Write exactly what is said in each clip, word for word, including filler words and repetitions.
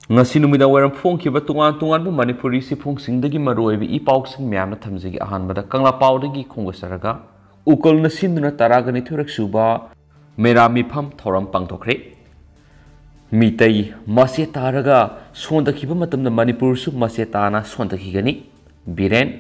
ꯉꯁꯤ ꯅꯨꯃꯤꯗꯥꯡ ꯋꯥꯏꯔꯝ ꯐꯣꯡꯈꯤꯕ ꯇꯣꯉꯥꯟ ꯇꯣꯉꯥꯟꯕ ꯃꯅꯤꯄꯨꯔꯤ ꯁꯤꯐꯣꯡꯁꯤꯡꯗꯒꯤ ꯃꯔꯨꯑꯣꯏꯕ ꯏ ꯄꯥꯎꯁꯤꯡ ꯃꯌꯥꯝꯅ ꯊꯝꯖꯒꯦ꯫ ꯑꯍꯥꯟꯕꯗ ꯀꯪꯂꯥ ꯄꯥꯎꯗꯒꯤ ꯈꯣꯡꯗꯥꯖꯔꯒ, ꯎꯀꯜꯅ ꯁꯤꯟꯗꯨꯅ ꯇꯔꯥꯒ ꯅꯤꯊꯣꯏꯔꯛ ꯁꯨꯕ ꯃꯦꯔꯥ ꯃꯤꯐꯝ ꯊꯧꯔꯝ ꯄꯥꯡꯊꯣꯛꯈ꯭ꯔꯦ꯫ ꯃꯤꯇꯩ ꯃꯆꯦ ꯇꯥꯔꯒ ꯁꯣꯟꯊꯈꯤꯕ ꯃꯇꯝꯗ ꯃꯅꯤꯄꯨꯔꯁꯨ ꯃꯆꯦ ꯇꯥꯅ ꯁꯣꯟꯊꯈꯤꯒꯅꯤ꯫ ꯕꯤꯔꯦꯟ꯫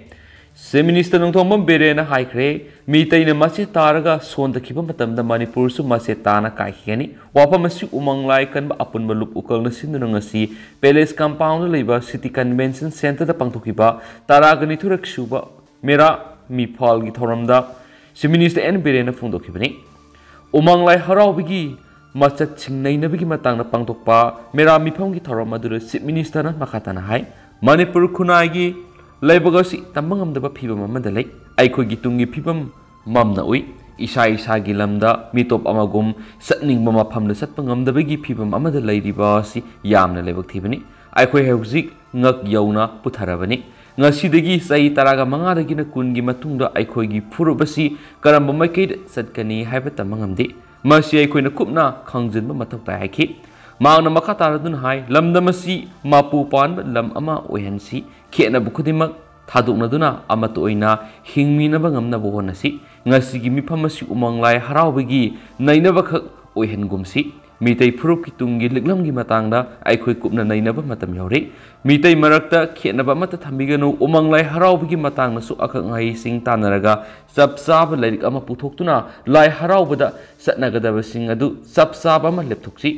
ꯆꯤꯐ ꯃꯤꯅꯤꯁꯇꯔ ꯅꯣꯡꯊꯣꯝꯕꯝ ꯕꯤꯔꯦꯟꯅ ꯍꯥꯏꯈ꯭ꯔꯦ, ꯃꯤꯇꯩꯅ ꯃꯆꯦ ꯇꯥꯔꯒ ꯁꯣꯟꯊꯈꯤꯕ ꯃꯇꯝꯗ ꯃꯅꯤꯄꯨꯔꯁꯨ ꯃꯆꯦ ꯇꯥꯅ ꯀꯥꯏꯈꯤꯒꯅꯤ꯫ ꯋꯥꯐꯝ ꯑꯁꯤ ꯎꯃꯪ ꯂꯥꯏ ꯀꯟꯕ ꯑꯄꯨꯟꯕ ꯂꯨꯞ ꯎꯀꯜꯅ ꯁꯤꯟꯗꯨꯅ ꯉꯁꯤ ꯄꯦꯂꯦꯁ ꯀꯝꯄꯥꯎꯟꯗ ꯂꯩꯕ ꯁꯤꯇꯤ ꯀꯟꯚꯦꯟꯁꯟ ꯁꯦꯟꯇꯔꯗ ꯄꯥꯡꯊꯣꯛꯈꯤꯕ ꯇꯔꯥꯒ ꯅꯤꯊꯣꯏꯔꯛ ꯁꯨꯕ ꯃꯦꯔꯥ ꯃꯤꯐꯥꯜꯒꯤ ꯊꯧꯔꯝꯗ ꯆꯤꯐ ꯃꯤꯅꯤꯁꯇꯔ ꯑꯦꯟ ꯕꯤꯔꯦꯟꯅ ꯐꯣꯡꯗꯣꯛꯈꯤꯕꯅꯤ꯫ ꯎꯃꯪ ꯂꯥꯏ ꯍꯔꯥꯎꯕꯒꯤ ꯃꯆꯠꯁꯤꯡ ꯅꯩꯅꯕꯒꯤ ꯃꯇꯥꯡꯗ ꯄꯥꯡꯊꯣꯛꯄ ꯃꯦꯔꯥ ꯃꯤꯐꯝꯒꯤ ꯊꯧꯔꯝ ꯑꯗꯨꯗ ꯆꯤꯐ ꯃꯤꯅꯤꯁꯇꯔꯅ ꯃꯈꯥ ꯇꯥꯅ ꯍꯥꯏ, ꯃꯅꯤꯄꯨꯔ ꯈꯨꯟꯅꯥꯏꯒꯤ ꯂꯥꯏꯕꯛ ꯑꯁꯤ ꯇꯝꯕ ꯉꯝꯗꯕ ꯐꯤꯕꯝ ꯑꯃꯗ ꯂꯩ꯫ ꯑꯩꯈꯣꯏꯒꯤ ꯇꯨꯡꯒꯤ ꯐꯤꯕꯝ ꯃꯝꯅ ꯎꯏ꯫ ꯏꯁꯥ ꯏꯁꯥꯒꯤ ꯂꯝꯗ ꯃꯤꯇꯣꯞ ꯑꯃꯒꯨꯝ ꯆꯠꯅꯤꯡꯕ ꯃꯐꯝꯗ ꯆꯠꯄ ꯉꯝꯗꯕꯒꯤ ꯐꯤꯕꯝ ꯑꯃꯗ ꯂꯩꯔꯤꯕ ꯑꯁꯤ ꯌꯥꯝꯅ ꯂꯥꯏꯕꯛ ꯊꯤꯕꯅꯤ꯫ ꯑꯩꯈꯣꯏ ꯍꯧꯖꯤꯛ ꯉꯛ ꯌꯧꯅ ꯄꯨꯊꯔꯕꯅꯤ꯫ ꯉꯁꯤꯗꯒꯤ ꯆꯍꯤ ꯇꯔꯥꯒ ꯃꯉꯥꯗꯒꯤꯅ ꯀꯨꯟꯒꯤ ꯃꯇꯨꯡꯗ ꯑꯩꯈꯣꯏꯒꯤ ꯐꯨꯔꯨꯞ ꯑꯁꯤ ꯀꯔꯝꯕ ꯃꯥꯏꯀꯩꯗ ꯆꯠꯀꯅꯤ ꯍꯥꯏꯕ ꯇꯝꯕ ꯉꯝꯗꯦ꯫ ꯃꯁꯤ ꯑꯩꯈꯣꯏꯅ ꯀꯨꯞꯅ ꯈꯪꯖꯤꯟꯕ ꯃꯊꯧ ꯇꯥꯏ ꯍꯥꯏꯈꯤ꯫ ꯃꯍꯥꯛꯅ ꯃꯈꯥ ꯇꯥꯔꯗꯨꯅ ꯍꯥꯏ, ꯂꯝꯗꯝ ꯑꯁꯤ ꯃꯄꯨ ꯄꯥꯟꯕ ꯂꯝ ꯑꯃ ꯑꯣꯏꯍꯟꯁꯤ꯫ ꯈꯦꯠꯅꯕ ꯈꯨꯗꯤꯡꯃꯛ ꯊꯥꯗꯣꯛꯅꯗꯨꯅ ꯑꯃꯠꯇ ꯑꯣꯏꯅ ꯍꯤꯡꯃꯤꯟꯅꯕ ꯉꯝꯅꯕ ꯍꯣꯠꯅꯁꯤ꯫ ꯉꯁꯤꯒꯤ ꯃꯤꯐꯝ ꯑꯁꯤ ꯎꯃꯪ ꯂꯥꯏ ꯍꯔꯥꯎꯕꯒꯤ ꯅꯩꯅꯕꯈꯛ ꯑꯣꯏꯍꯟꯒꯨꯝꯁꯤ꯫ ꯃꯤꯇꯩ ꯐꯨꯔꯨꯞꯀꯤ ꯇꯨꯡꯒꯤ ꯂꯤꯛꯂꯝꯒꯤ ꯃꯇꯥꯡꯗ ꯑꯩꯈꯣꯏ ꯀꯨꯞꯅ ꯅꯩꯅꯕ ꯃꯇꯝ ꯌꯧꯔꯦ꯫ ꯃꯤꯇꯩ ꯃꯔꯛꯇ ꯈꯦꯠꯅꯕ ꯑꯃꯠꯇ ꯊꯝꯕꯤꯒꯅꯨ꯫ ꯎꯃꯪ ꯂꯥꯏ ꯍꯔꯥꯎꯕꯒꯤ ꯃꯇꯥꯡꯗꯁꯨ ꯑꯈꯪ ꯑꯍꯩꯁꯤꯡ ꯇꯥꯟꯅꯔꯒ ꯆꯞ ꯆꯥꯕ ꯂꯥꯏꯔꯤꯛ ꯑꯃ ꯄꯨꯊꯣꯛꯇꯨꯅ ꯂꯥꯏ ꯍꯔꯥꯎꯕꯗ ꯆꯠꯅꯒꯗꯕꯁꯤꯡ ꯑꯗꯨ ꯆꯞ ꯆꯥꯕ ꯑꯃ ꯂꯦꯞꯊꯣꯛꯁꯤ꯫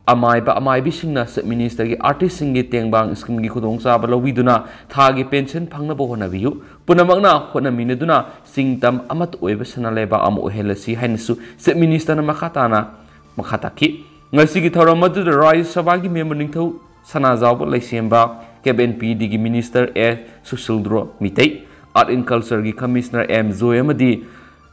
ꯑꯃꯥꯏꯕ ꯑꯃꯥꯏꯕꯤꯁꯤꯡꯅ ꯆꯤꯐ ꯃꯤꯅꯤꯁꯇꯔꯒꯤ ꯑꯥꯔꯇꯤꯁꯁꯤꯡꯒꯤ ꯇꯦꯡꯕꯥꯡ ꯁ꯭ꯀꯤꯝꯒꯤ ꯈꯨꯗꯣꯡꯆꯥꯕ ꯂꯧꯕꯤꯗꯨꯅ ꯊꯥꯒꯤ ꯄꯦꯟꯁꯟ ꯐꯪꯅꯕ ꯍꯣꯠꯅꯕꯤꯌꯨ꯫ ꯄꯨꯝꯅꯃꯛꯅ ꯍꯣꯠꯅꯃꯤꯟꯅꯗꯨꯅ ꯆꯤꯡ ꯇꯝ ꯑꯃꯠꯇ ꯑꯣꯏꯕ ꯁꯅꯥ ꯂꯩꯕꯥꯛ ꯑꯃ ꯑꯣꯏꯍꯜꯂꯁꯤ ꯍꯥꯏꯅꯁꯨ ꯆꯤꯐ ꯃꯤꯅꯤꯁꯇꯔꯅ ꯃꯈꯥ ꯇꯥꯅ ꯃꯈꯥ ꯇꯥꯈꯤ꯫ ꯉꯁꯤꯒꯤ ꯊꯧꯔꯝ ꯑꯗꯨꯗ ꯔꯥꯖ꯭ꯌ ꯁꯚꯥꯒꯤ ꯃꯦꯝꯕꯔ ꯅꯤꯡꯊꯧ ꯁꯅꯥꯖꯥꯎꯕ ꯂꯩꯁꯦꯝꯕ, ꯀꯦꯕꯤ ꯑꯦꯟ ꯄꯤ ꯗꯤꯒꯤ minister A Susindro Meitei, art and ꯀꯜꯆꯔꯒꯤ ꯀꯃꯤꯁꯅꯔ ꯑꯦꯝ ꯖꯣꯏ ꯑꯃꯗꯤ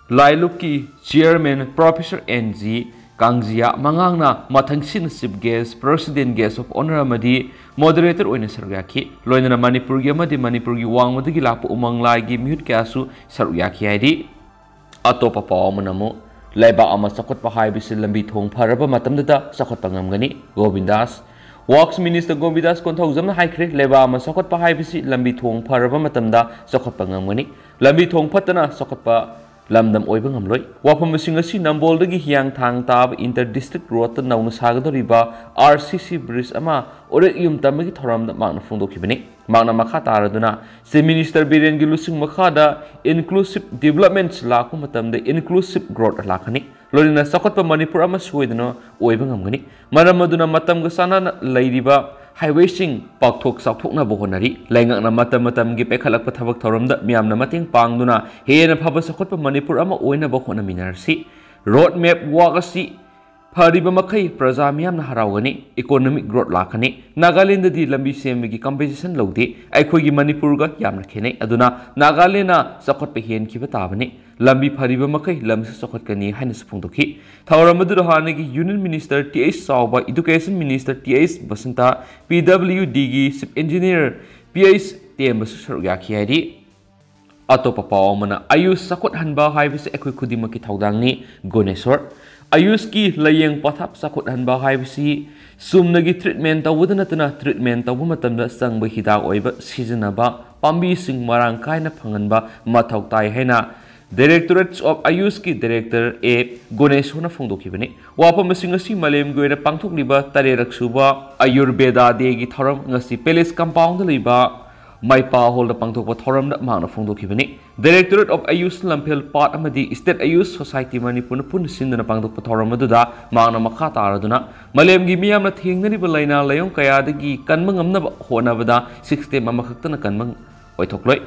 ꯂꯥꯏꯂꯨꯞꯀꯤ chairman professor N G Kangjia ꯃꯉꯥꯡꯅ ꯃꯊꯪꯁꯤꯠꯅ chief guest, president guest of honour ꯑꯃꯗꯤ ꯃꯣꯗꯔꯦꯇꯔ ꯑꯣꯏꯅ ꯁꯔꯨꯛ ꯌꯥꯈꯤ꯫ ꯂꯣꯏꯅꯅ ꯃꯅꯤꯄꯨꯔꯒꯤ ꯑꯃꯗꯤ ꯃꯅꯤꯄꯨꯔꯒꯤ ꯋꯥꯡꯃꯗꯒꯤ ꯂꯥꯛꯄ ꯎꯃꯪ ꯂꯥꯏꯒꯤ ꯃꯤꯍꯨꯠ ꯀꯌꯥꯁꯨ ꯁꯔꯨꯛ ꯌꯥꯈꯤ ꯍꯥꯏꯔꯤ꯫ ꯑꯇꯣꯞꯄ ꯄꯥꯎ ꯑꯃꯅ ꯑꯃꯨꯛ, ꯂꯩꯕꯥꯛ ꯑꯃ ꯆꯥꯎꯈꯠꯄ ꯍꯥꯏꯕꯁꯤ ꯂꯝꯕꯤ ꯊꯣꯡ ꯐꯔꯕ ꯃꯇꯝꯗꯇ ꯆꯥꯎꯈꯠꯄ ꯉꯝꯒꯅꯤ꯫ ꯒꯣꯕꯤꯟꯗꯥꯁ꯫ ꯋꯥꯔꯛꯁ ꯃꯤꯅꯤꯁꯇꯔ ꯒꯣꯕꯤꯟꯗꯥꯁ ꯀꯣꯟꯊꯧꯖꯝꯅ ꯍꯥꯏꯈ꯭ꯔꯦ, ꯂꯩꯕꯥꯛ ꯑꯃ ꯆꯥꯎꯈꯠꯄ ꯍꯥꯏꯕꯁꯤ ꯂꯝꯕꯤ ꯊꯣꯡ ꯐꯔꯕ ꯃꯇꯝꯗ ꯆꯥꯎꯈꯠꯄ ꯉꯝꯒꯅꯤ꯫ ꯂꯝꯕꯤ ꯊꯣꯡ ꯐꯠꯇꯅ ꯆꯥꯎꯈꯠꯄ ꯂꯝꯗꯝ ꯑꯣꯏꯕ ꯉꯝꯂꯣꯏ꯫ ꯋꯥꯐꯝꯁꯤꯡ ꯑꯁꯤ ꯅꯝꯕꯣꯜꯗꯒꯤ ꯍꯤꯌꯥꯡꯊꯥꯡ ꯇꯥꯕ ꯏꯟꯇꯔ ꯗꯤꯁꯇ꯭ꯔꯤꯛ ꯔꯣꯗꯇ ꯅꯧꯅ ꯁꯥꯒꯗꯧꯔꯤꯕ ꯑꯥꯔ ꯁꯤ ꯁꯤ ꯕ꯭ꯔꯤꯖ ꯑꯃ ꯎꯔꯦꯛ ꯌꯨꯝ ꯇꯝꯕꯒꯤ ꯊꯧꯔꯝꯗ ꯃꯍꯥꯛꯅ ꯐꯣꯡꯗꯣꯛꯈꯤꯕꯅꯤ꯫ ꯃꯍꯥꯛꯅ ꯃꯈꯥ ꯇꯥꯔꯗꯨꯅ, ꯆꯤꯐ ꯃꯤꯅꯤꯁꯇꯔ ꯕꯤꯔꯦꯟꯒꯤ ꯂꯨꯆꯤꯡ ꯃꯈꯥꯗ ꯏꯟꯀ꯭ꯂꯨꯁꯤꯞ ꯗꯤꯕꯂꯞꯃꯦꯟꯠꯁ ꯂꯥꯛꯄ ꯃꯇꯝꯗ ꯏꯟꯀ꯭ꯂꯨꯁꯤꯞ ꯒ꯭ꯔꯣꯠ ꯂꯥꯛꯀꯅꯤ꯫ ꯂꯣꯏꯅꯅ ꯆꯥꯎꯈꯠꯄ ꯃꯅꯤꯄꯨꯔ ꯑꯃ ꯁꯣꯏꯗꯅ ꯑꯣꯏꯕ ꯉꯝꯒꯅꯤ꯫ ꯃꯔꯝ ꯑꯗꯨꯅ ꯃꯇꯝꯒ ꯆꯥꯟꯅꯅ ꯂꯩꯔꯤꯕ ꯍꯥꯏꯋꯦꯁꯤꯡ ꯄꯥꯛꯊꯣꯛ ꯆꯥꯎꯊꯣꯛꯅꯕ ꯍꯣꯠꯅꯔꯤ꯫ ꯂꯩꯉꯥꯛꯅ ꯃꯇꯝ ꯃꯇꯝꯒꯤ ꯄꯥꯏꯈꯠꯂꯛꯄ ꯊꯕꯛ ꯊꯧꯔꯝꯗ ꯃꯤꯌꯥꯝꯅ ꯃꯇꯦꯡ ꯄꯥꯡꯗꯨꯅ ꯍꯦꯟꯅ ꯐꯕ ꯆꯥꯎꯈꯠꯄ ꯃꯅꯤꯄꯨꯔ ꯑꯃ ꯑꯣꯏꯅꯕ ꯍꯣꯠꯅꯃꯤꯟꯅꯔꯁꯤ꯫ ꯔꯣꯗ ꯃꯦꯞ ꯋꯥꯛ ꯑꯁꯤ ꯐꯔꯤꯕ ꯃꯈꯩ ꯄ꯭ꯔꯖꯥ ꯃꯤꯌꯥꯝꯅ ꯍꯔꯥꯎꯒꯅꯤ, ꯏꯀꯣꯅꯣꯃꯤꯛ ꯒ꯭ꯔꯣꯠ ꯂꯥꯛꯀꯅꯤ꯫ ꯅꯥꯒꯥꯂꯦꯟꯗꯗꯤ ꯂꯝꯕꯤ ꯁꯦꯝꯕꯒꯤ ꯀꯝꯄꯦꯟꯁꯦꯁꯟ ꯂꯧꯗꯦ꯫ ꯑꯩꯈꯣꯏꯒꯤ ꯃꯅꯤꯄꯨꯔꯒ ꯌꯥꯝꯅ ꯈꯦꯠꯅꯩ꯫ ꯑꯗꯨꯅ ꯅꯥꯒꯥꯂꯦꯟꯅ ꯆꯥꯎꯈꯠꯄ ꯍꯦꯟꯈꯤꯕ ꯇꯥꯕꯅꯤ꯫ ꯂꯝꯕꯤ ꯐꯔꯤꯕ ꯃꯈꯩ ꯂꯝꯁꯨ ꯆꯥꯎꯈꯠꯀꯅꯤ ꯍꯥꯏꯅꯁꯨ ꯐꯣꯡꯗꯣꯛꯈꯤ꯫ ꯊꯧꯔꯝ ꯑꯗꯨꯗ ꯍꯥꯟꯅꯒꯤ union minister T H Chaoba, education minister T H Basanta, P W ꯗꯤꯒꯤ ꯆꯤꯐ ꯏꯟꯖꯤꯅꯤꯌꯔ ꯄꯤ ꯑꯩꯆ ꯇꯦꯝꯕꯁꯨ ꯁꯔꯨꯛ ꯌꯥꯈꯤ ꯍꯥꯏꯔꯤ꯫ ꯑꯇꯣꯞꯄ ꯄꯥꯎ ꯑꯃꯅ, ꯑꯌꯨꯁ ꯆꯥꯎꯈꯠꯍꯟꯕ ꯍꯥꯏꯕꯁꯤ ꯑꯩꯈꯣꯏ ꯈꯨꯗꯤꯡꯃꯛꯀꯤ ꯊꯧꯗꯥꯡꯅꯤ, ꯒꯨꯅꯦꯁꯣꯔ꯫ ꯑꯌꯨꯁꯀꯤ ꯂꯥꯌꯦꯡ ꯄꯊꯥꯞ ꯆꯥꯎꯈꯠꯍꯟꯕ ꯍꯥꯏꯕꯁꯤ ꯆꯨꯝꯅꯒꯤ ꯇ꯭ꯔꯤꯠꯃꯦꯟ ꯇꯧꯕꯗ ꯅꯠꯇꯅ, ꯇ꯭ꯔꯤꯠꯃꯦꯟ ꯇꯧꯕ ꯃꯇꯝꯗ ꯆꯪꯕ ꯍꯤꯗꯥꯛ ꯑꯣꯏꯕ ꯁꯤꯖꯤꯟꯅꯕ, ꯄꯥꯝꯕꯤꯁꯤꯡ ꯃꯔꯥꯡ ꯀꯥꯏꯅ ꯐꯪꯍꯟꯕ ꯃꯊꯧ ꯇꯥꯏ ꯍꯥꯏꯅ Directorate of Ayushꯀꯤ ꯗꯥꯏꯔꯦꯛꯇꯔ ꯑꯦ ꯒꯨꯅꯦꯁꯣꯔꯅ ꯐꯣꯡꯗꯣꯛꯈꯤꯕꯅꯤ꯫ ꯋꯥꯐꯝꯁꯤꯡ ꯑꯁꯤ ꯃꯥꯂꯦꯝꯒꯤ ꯑꯣꯏꯅ ꯄꯥꯡꯊꯣꯛꯂꯤꯕ ꯇꯔꯦꯠꯔꯛ ꯁꯨꯕ ꯑꯌꯨꯔꯕꯦꯗꯥ ꯗꯦꯒꯤ ꯊꯧꯔꯝ ꯉꯁꯤ ꯄꯦꯂꯦꯁ ꯀꯝꯄꯥꯎꯟꯗ ꯂꯩꯕ ꯃꯩꯄꯥ ꯍꯣꯜꯗ ꯄꯥꯡꯊꯣꯛꯄ ꯊꯧꯔꯝꯗ ꯃꯍꯥꯛꯅ ꯐꯣꯡꯗꯣꯛꯈꯤꯕꯅꯤ꯫ Directorate of Ayush ꯂꯝꯐꯦꯜ ꯄꯥꯠ ꯑꯃꯗꯤ State Ayush Society ꯃꯅꯤꯄꯨꯔꯅ ꯄꯨꯟꯅ ꯁꯤꯟꯗꯨꯅ ꯄꯥꯡꯊꯣꯛꯄ ꯊꯧꯔꯝ ꯑꯗꯨꯗ ꯃꯍꯥꯛꯅ ꯃꯈꯥ ꯇꯥꯔꯗꯨꯅ, ꯃꯥꯂꯦꯝꯒꯤ ꯃꯤꯌꯥꯝꯅ ꯊꯦꯡꯅꯔꯤꯕ ꯂꯥꯏꯅꯥ ꯂꯥꯏꯑꯣꯡ ꯀꯌꯥꯗꯒꯤ ꯀꯟꯕ ꯉꯝꯅꯕ ꯍꯣꯠꯅꯕꯗ ꯁꯤꯛꯁ ꯁ꯭ꯇꯦꯞ ꯑꯃꯈꯛꯇꯅ ꯀꯟꯕ ꯑꯣꯏꯊꯣꯛꯂꯣꯏ꯫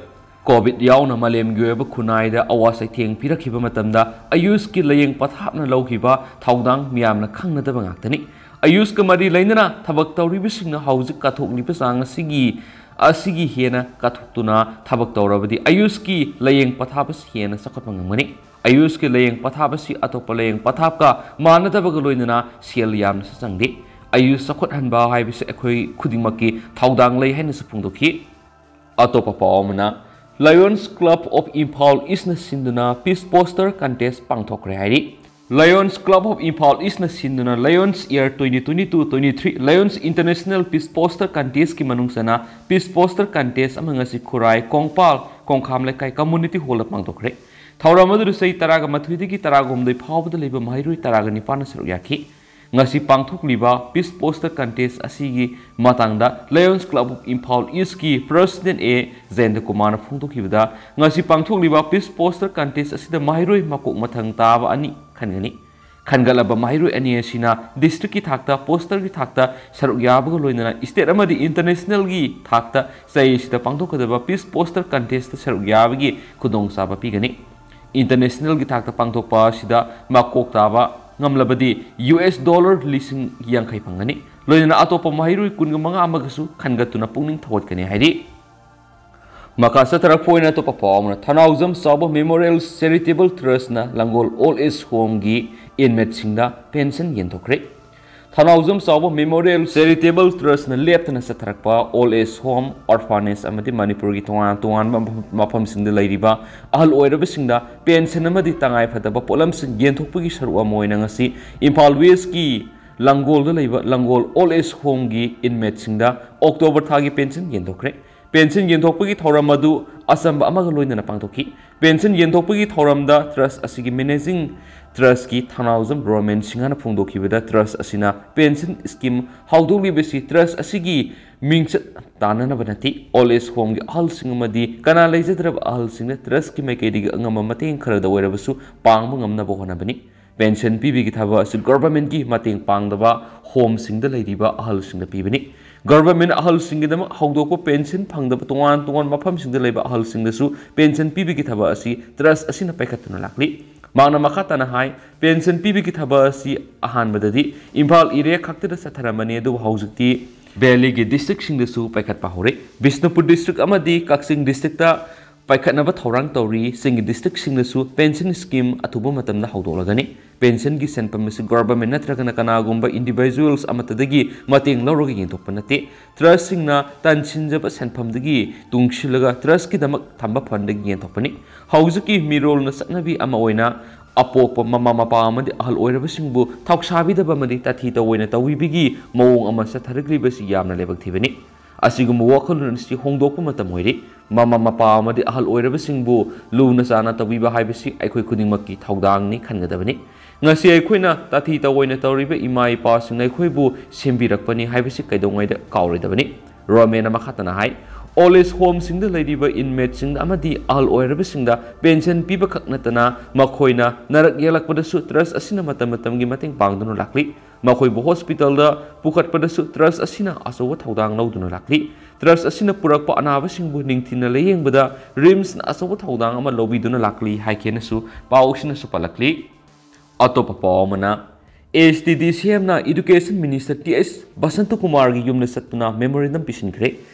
ꯀꯣꯚꯤꯗ ꯌꯥꯎꯅ ꯃꯥꯂꯦꯝꯒꯤ ꯑꯣꯏꯕ ꯈꯨꯟꯅꯥꯏꯗ ꯑꯋꯥ ꯆꯩꯊꯦꯡ ꯄꯤꯔꯛꯈꯤꯕ ꯃꯇꯝꯗ ꯑꯌꯨꯁꯀꯤ ꯂꯥꯌꯦꯡ ꯄꯊꯥꯞꯅ ꯂꯧꯈꯤꯕ ꯊꯧꯗꯥꯡ ꯃꯤꯌꯥꯝꯅ ꯈꯪꯅꯗꯕ ꯉꯥꯛꯇꯅꯤ꯫ ꯑꯌꯨꯁꯀ ꯃꯔꯤ ꯂꯩꯅꯅ ꯊꯕꯛ ꯇꯧꯔꯤꯕꯁꯤꯡꯅ ꯍꯧꯖꯤꯛ ꯀꯠꯊꯣꯛꯂꯤꯕ ꯆꯥꯡ ꯑꯁꯤꯒꯤ, ꯑꯁꯤꯒꯤ ꯍꯦꯟꯅ ꯀꯠꯊꯣꯛꯇꯨꯅ ꯊꯕꯛ ꯇꯧꯔꯕꯗꯤ ꯑꯌꯨꯁꯀꯤ ꯂꯥꯌꯦꯡ ꯄꯊꯥꯞ ꯑꯁꯤ ꯍꯦꯟꯅ ꯆꯥꯎꯈꯠꯄ ꯉꯝꯒꯅꯤ꯫ ꯑꯌꯨꯁꯀꯤ ꯂꯥꯌꯦꯡ ꯄꯊꯥꯞ ꯑꯁꯤ ꯑꯇꯣꯞꯄ ꯂꯥꯌꯦꯡ ꯄꯊꯥꯞꯀ ꯃꯥꯟꯅꯗꯕꯒ ꯂꯣꯏꯅꯅ ꯁꯦꯜ ꯌꯥꯝꯅꯁꯨ ꯆꯪꯗꯦ꯫ ꯑꯌꯨꯁ ꯆꯥꯎꯈꯠꯍꯟꯕ ꯍꯥꯏꯕꯁꯤ ꯑꯩꯈꯣꯏ ꯈꯨꯗꯤꯡꯃꯛꯀꯤ ꯊꯧꯗꯥꯡ ꯂꯩ ꯍꯥꯏꯅꯁꯨ ꯐꯣꯡꯗꯣꯛꯈꯤ꯫ ꯑꯇꯣꯞꯄ ꯄꯥꯎ ꯑꯃꯅ, Lions Club of Imphal Eastꯅ ꯁꯤꯟꯗꯨꯅ Peace Poster Contest ꯄꯥꯡꯊꯣꯛꯈ꯭ꯔꯦ ꯍꯥꯏꯔꯤ꯫ Lions Club of Imphal Eastꯅ ꯁꯤꯟꯗꯨꯅ Lions Year twenty twenty-two twenty-three Lions International Peace Poster Contestꯀꯤ ꯃꯅꯨꯡ ꯆꯟꯅ Peace Poster Contest ꯑꯃ ꯉꯁꯤ ꯈꯨꯔꯥꯏ, ꯀꯣꯡꯄꯥꯜ, ꯀꯣꯡꯈꯥꯝ ꯂꯩꯀꯥꯏ Community Hallꯗ ꯄꯥꯡꯊꯣꯛꯈ꯭ꯔꯦ꯫ ꯊꯧꯔꯝ ꯑꯗꯨꯗ ꯆꯍꯤ ꯇꯔꯥꯒ ꯃꯥꯊꯣꯏꯗꯒꯤ ꯇꯔꯥꯒ ꯍꯨꯝꯗꯣꯏ ꯐꯥꯎꯕꯗ ꯂꯩꯕ ꯃꯍꯩꯔꯣꯏ ꯇꯔꯥꯒ ꯅꯤꯄꯥꯟꯅ ꯁꯔꯨꯛ ꯌꯥꯈꯤ꯫ ꯉꯁꯤ ꯄꯥꯡꯊꯣꯛꯂꯤꯕ Peace Poster Contest ꯑꯁꯤꯒꯤ ꯃꯇꯥꯡꯗ Lions Club of Imphal Eastꯀꯤ President ꯑꯦ ꯖꯌꯟꯇ ꯀꯨꯃꯥꯔꯅ ꯐꯣꯡꯗꯣꯛꯈꯤꯕꯗ, ꯉꯁꯤ ꯄꯥꯡꯊꯣꯛꯂꯤꯕ Peace Poster Contest ꯑꯁꯤꯗ ꯃꯍꯩꯔꯣꯏ ꯃꯀꯣꯛ ꯃꯊꯪ ꯇꯥꯕ ꯑꯅꯤ ꯈꯟꯒꯅꯤ꯫ ꯈꯟꯒꯠꯂꯕ ꯃꯍꯩꯔꯣꯏ ꯑꯅꯤ ꯑꯁꯤꯅ districtꯀꯤ ꯊꯥꯛꯇ posterꯒꯤ ꯊꯥꯛꯇ ꯁꯔꯨꯛ ꯌꯥꯕꯒ ꯂꯣꯏꯅꯅ state ꯑꯃꯗꯤ internationalꯒꯤ ꯊꯥꯛꯇ ꯆꯍꯤ ꯑꯁꯤꯗ ꯄꯥꯡꯊꯣꯛꯀꯗꯕ Peace Poster Contestꯇ ꯁꯔꯨꯛ ꯌꯥꯕꯒꯤ ꯈꯨꯗꯣꯡꯆꯥꯕ ꯄꯤꯒꯅꯤ꯫ Internationalꯒꯤ ꯊꯥꯛꯇ ꯄꯥꯡꯊꯣꯛꯄ ꯑꯁꯤꯗ ꯃꯀꯣꯛ ꯇꯥꯕ ꯉꯝꯂꯕꯗꯤ U S dollar ꯂꯤꯁꯤꯡ ꯌꯥꯡꯈꯩ ꯐꯪꯒꯅꯤ꯫ ꯂꯣꯏꯅꯅ ꯑꯇꯣꯞꯄ ꯃꯍꯩꯔꯣꯏ ꯀꯨꯟꯒ ꯃꯉꯥ ꯑꯃꯒꯁꯨ ꯈꯟꯒꯠꯇꯨꯅ ꯄꯨꯛꯅꯤꯡ ꯊꯧꯒꯠꯀꯅꯤ ꯍꯥꯏꯔꯤ꯫ ꯃꯈꯥ ꯆꯠꯊꯔꯛꯄ ꯑꯣꯏꯅ ꯑꯇꯣꯞꯄ ꯄꯥꯎ ꯑꯃꯅ, ꯊꯅꯥꯎꯖꯝ ꯆꯥꯎꯕ Memorial Charitable Trustꯅ ꯂꯥꯡꯒꯣꯜ Old Age Homeꯒꯤ inmateꯁꯤꯡꯗ pension ꯌꯦꯟꯊꯣꯛꯈ꯭ꯔꯦ꯫ ꯊꯅꯥꯎꯖꯝ ꯆꯥꯎꯕ Memorial Charitable Trustꯅ ꯂꯦꯞꯇꯅ ꯆꯠꯊꯔꯛꯄ old age home, orphanage ꯑꯃꯗꯤ ꯃꯅꯤꯄꯨꯔꯒꯤ ꯇꯣꯉꯥꯟ ꯇꯣꯉꯥꯟꯕ ꯃꯐꯝ-, ꯃꯐꯝꯁꯤꯡꯗ ꯂꯩꯔꯤꯕ ꯑꯍꯜ ꯑꯣꯏꯔꯕꯁꯤꯡꯗ pension ꯑꯃꯗꯤ ꯇꯉꯥꯏ ꯐꯗꯕ ꯄꯣꯠꯂꯝꯁꯤꯡ ꯌꯦꯟꯊꯣꯛꯄꯒꯤ ꯁꯔꯨꯛ ꯑꯃ ꯑꯣꯏꯅ ꯉꯁꯤ ꯏꯝꯐꯥꯜ Westꯀꯤ ꯂꯥꯡꯒꯣꯜꯗ ꯂꯩꯕ ꯂꯥꯡꯒꯣꯜ Old Age Homeꯒꯤ inmateꯁꯤꯡꯗ October ꯊꯥꯒꯤ pension ꯌꯦꯟꯊꯣꯛꯈ꯭ꯔꯦ꯫ Pension ꯌꯦꯟꯊꯣꯛꯄꯒꯤ ꯊꯧꯔꯝ ꯑꯗꯨ ꯑꯆꯝꯕ ꯑꯃꯒ ꯂꯣꯏꯅꯅ ꯄꯥꯡꯊꯣꯛꯈꯤ꯫ Pension ꯌꯦꯟꯊꯣꯛꯄꯒꯤ ꯊꯧꯔꯝꯗ trust ꯑꯁꯤꯒꯤ managing trustꯀꯤ ꯊꯅꯥꯎꯖꯝ ꯔꯣꯃꯦꯟ ꯁꯤꯡꯍꯅ ꯐꯣꯡꯗꯣꯛꯈꯤꯕꯗ, trust ꯑꯁꯤꯅ pension scheme ꯍꯧꯗꯣꯛꯂꯤꯕꯁꯤ trust ꯑꯁꯤꯒꯤ ꯃꯤꯡꯆꯠ ꯇꯥꯟꯅꯅꯕ ꯅꯠꯇꯦ꯫ Old age homeꯒꯤ ꯑꯍꯜꯁꯤꯡ ꯑꯃꯗꯤ ꯀꯅꯥ ꯂꯩꯖꯗ꯭ꯔꯕ ꯑꯍꯜꯁꯤꯡꯅ trustꯀꯤ ꯃꯥꯏꯀꯩꯗꯒꯤ ꯑꯉꯝꯕ ꯃꯇꯦꯡ ꯈꯔꯗ ꯑꯣꯏꯔꯕꯁꯨ ꯄꯥꯡꯕ ꯉꯝꯅꯕ ꯍꯣꯠꯅꯕꯅꯤ꯫ Pension ꯄꯤꯕꯒꯤ ꯊꯕꯛ ꯑꯁꯤ governmentꯀꯤ ꯃꯇꯦꯡ ꯄꯥꯡꯗꯕ homeꯁꯤꯡꯗ ꯂꯩꯔꯤꯕ ꯑꯍꯜꯁꯤꯡꯗ ꯄꯤꯕꯅꯤ꯫ Government ꯑꯍꯜꯁꯤꯡꯒꯤꯗꯃꯛ ꯍꯧꯗꯣꯛꯄ pension ꯐꯪꯗꯕ ꯇꯣꯉꯥꯟ ꯇꯣꯉꯥꯟꯕ ꯃꯐꯝꯁꯤꯡꯗ ꯂꯩꯕ ꯑꯍꯜꯁꯤꯡꯗꯁꯨ pension ꯄꯤꯕꯒꯤ ꯊꯕꯛ ꯑꯁꯤ trust ꯑꯁꯤꯅ ꯄꯥꯏꯈꯠꯇꯨꯅ ꯂꯥꯛꯂꯤ꯫ ꯃꯍꯥꯛꯅ ꯃꯈꯥ ꯇꯥꯅ ꯍꯥꯏ, pension ꯄꯤꯕꯒꯤ ꯊꯕꯛ ꯑꯁꯤ ꯑꯍꯥꯟꯕꯗꯗꯤ ꯏꯝꯐꯥꯜ area ꯈꯛꯇꯗ ꯆꯠꯊꯔꯝꯕꯅꯤ, ꯑꯗꯨꯕꯨ ꯍꯧꯖꯤꯛꯇꯤ valleyꯒꯤ districtꯁꯤꯡꯗꯁꯨ ꯄꯥꯏꯈꯠꯄ ꯍꯧꯔꯦ꯫ ꯕꯤꯁꯅꯨꯄꯨꯔ district ꯑꯃꯗꯤ ꯀꯛꯆꯤꯡ districtꯇ ꯄꯥꯏꯈꯠꯅꯕ ꯊꯧꯔꯥꯡ ꯇꯧꯔꯤ꯫ ꯆꯤꯡꯒꯤ districtꯁꯤꯡꯗꯁꯨ pension scheme ꯑꯊꯨꯕ ꯃꯇꯝꯗ ꯍꯧꯗꯣꯛꯂꯒꯅꯤ꯫ Pensionꯒꯤ ꯁꯦꯟꯐꯝ ꯑꯁꯤ government ꯅꯠꯇ꯭ꯔꯒꯅ ꯀꯅꯥꯒꯨꯝꯕ individuals ꯑꯃꯠꯇꯗꯒꯤ ꯃꯇꯦꯡ ꯂꯧꯔꯒ ꯌꯦꯟꯊꯣꯛꯄ ꯅꯠꯇꯦ꯫ Trustꯁꯤꯡꯅ ꯇꯥꯟꯁꯤꯟꯖꯕ ꯁꯦꯟꯐꯝꯗꯒꯤ ꯇꯨꯡꯁꯤꯜꯂꯒ trustꯀꯤꯗꯃꯛ ꯊꯝꯕ fundꯗꯒꯤ ꯌꯦꯟꯊꯣꯛꯄꯅꯤ꯫ ꯍꯧꯖꯤꯛꯀꯤ ꯃꯤꯔꯣꯜꯅ ꯆꯠꯅꯕꯤ ꯑꯃ ꯑꯣꯏꯅ ꯑꯄꯣꯛꯄ ꯃꯃꯥ ꯃꯄꯥ ꯑꯃꯗꯤ ꯑꯍꯜ ꯑꯣꯏꯔꯕꯁꯤꯡꯕꯨ ꯊꯧꯁꯥꯕꯤꯗꯕ ꯑꯃꯗꯤ ꯇꯥꯊꯤ ꯇꯧꯑꯣꯏꯅ ꯇꯧꯕꯤꯕꯒꯤ ꯃꯑꯣꯡ ꯑꯃ ꯆꯠꯊꯔꯛꯂꯤꯕꯁꯤ ꯌꯥꯝꯅ ꯂꯥꯏꯕꯛ ꯊꯤꯕꯅꯤ꯫ ꯑꯁꯤꯒꯨꯝꯕ ꯋꯥꯈꯜꯂꯣꯟ ꯑꯁꯤ ꯍꯣꯡꯗꯣꯛꯄ ꯃꯇꯝ ꯑꯣꯏꯔꯦ꯫ ꯃꯃꯥ ꯃꯄꯥ ꯑꯃꯗꯤ ꯑꯍꯜ ꯑꯣꯏꯔꯕꯁꯤꯡꯕꯨ ꯂꯨꯅ ꯆꯥꯟꯅ ꯇꯧꯕꯤꯕ ꯍꯥꯏꯕꯁꯤ ꯑꯩꯈꯣꯏ ꯈꯨꯗꯤꯡꯃꯛꯀꯤ ꯊꯧꯗꯥꯡꯅꯤ ꯈꯟꯒꯗꯕꯅꯤ꯫ ꯉꯁꯤ ꯑꯩꯈꯣꯏꯅ ꯇꯥꯊꯤ ꯇꯧꯑꯣꯏꯅ ꯇꯧꯔꯤꯕ ꯏꯃꯥ ꯏꯄꯥꯁꯤꯡꯅ ꯑꯩꯈꯣꯏꯕꯨ ꯁꯦꯝꯕꯤꯔꯛꯄꯅꯤ ꯍꯥꯏꯕꯁꯤ ꯀꯩꯗꯧꯉꯩꯗ ꯀꯥꯎꯔꯣꯏꯗꯕꯅꯤ꯫ ꯔꯣꯃꯦꯟꯅ ꯃꯈꯥ ꯇꯥꯅ ꯍꯥꯏ, ꯑꯣꯜ ꯑꯦꯖ ꯍꯣꯝꯁꯤꯡꯗ ꯂꯩꯔꯤꯕ ꯏꯟꯃꯦꯠꯁꯤꯡ ꯑꯃꯗꯤ ꯑꯍꯜ ꯑꯣꯏꯔꯕꯁꯤꯡꯗ ꯄꯦꯟꯁꯟ ꯄꯤꯕ ꯈꯛ ꯅꯠꯇꯅ ꯃꯈꯣꯏꯅ ꯅꯔꯛ ꯌꯦꯛꯂꯛꯄꯗꯁꯨ ꯇ꯭ꯔꯁ ꯑꯁꯤꯅ ꯃꯇꯝ ꯃꯇꯝꯒꯤ ꯃꯇꯦꯡ ꯄꯥꯡꯗꯨꯅ ꯂꯥꯛꯂꯤ꯫ ꯃꯈꯣꯏꯕꯨ ꯍꯣꯁꯄꯤꯇꯥꯜꯗ ꯄꯨꯈꯠꯄꯗꯁꯨ ꯇ꯭ꯔꯁ ꯑꯁꯤꯅ ꯑꯆꯧꯕ ꯊꯧꯗꯥꯡ ꯂꯧꯗꯨꯅ ꯂꯥꯛꯂꯤ꯫ ꯇ꯭ꯔꯁ ꯑꯁꯤꯅ ꯄꯨꯔꯛꯄ ꯑꯅꯥꯕꯁꯤꯡꯕꯨ ꯅꯤꯡꯊꯤꯅ ꯂꯥꯌꯦꯡꯕꯗ ꯔꯤꯝꯁꯅ ꯑꯆꯧꯕ ꯊꯧꯗꯥꯡ ꯑꯃ ꯂꯧꯕꯤꯗꯨꯅ ꯂꯥꯛꯂꯤ ꯍꯥꯏꯈꯤꯅꯁꯨ ꯄꯥꯎ ꯑꯁꯤꯅꯁꯨ ꯄꯜꯂꯛꯂꯤ꯫ ꯑꯇꯣꯞꯄ ꯄꯥꯎ ꯑꯃꯅ, ꯑꯦ ꯑꯦꯁ ꯇꯤ ꯗꯤ ꯁꯤ ꯑꯦꯝꯅ Education Minister ꯇꯤ ꯑꯦꯁ ꯕꯁꯟꯇ ꯀꯨꯃꯥꯔꯒꯤ ꯌꯨꯝꯗ ꯆꯠꯇꯨꯅ memorandum ꯄꯤꯁꯤꯟꯈ꯭ꯔꯦ꯫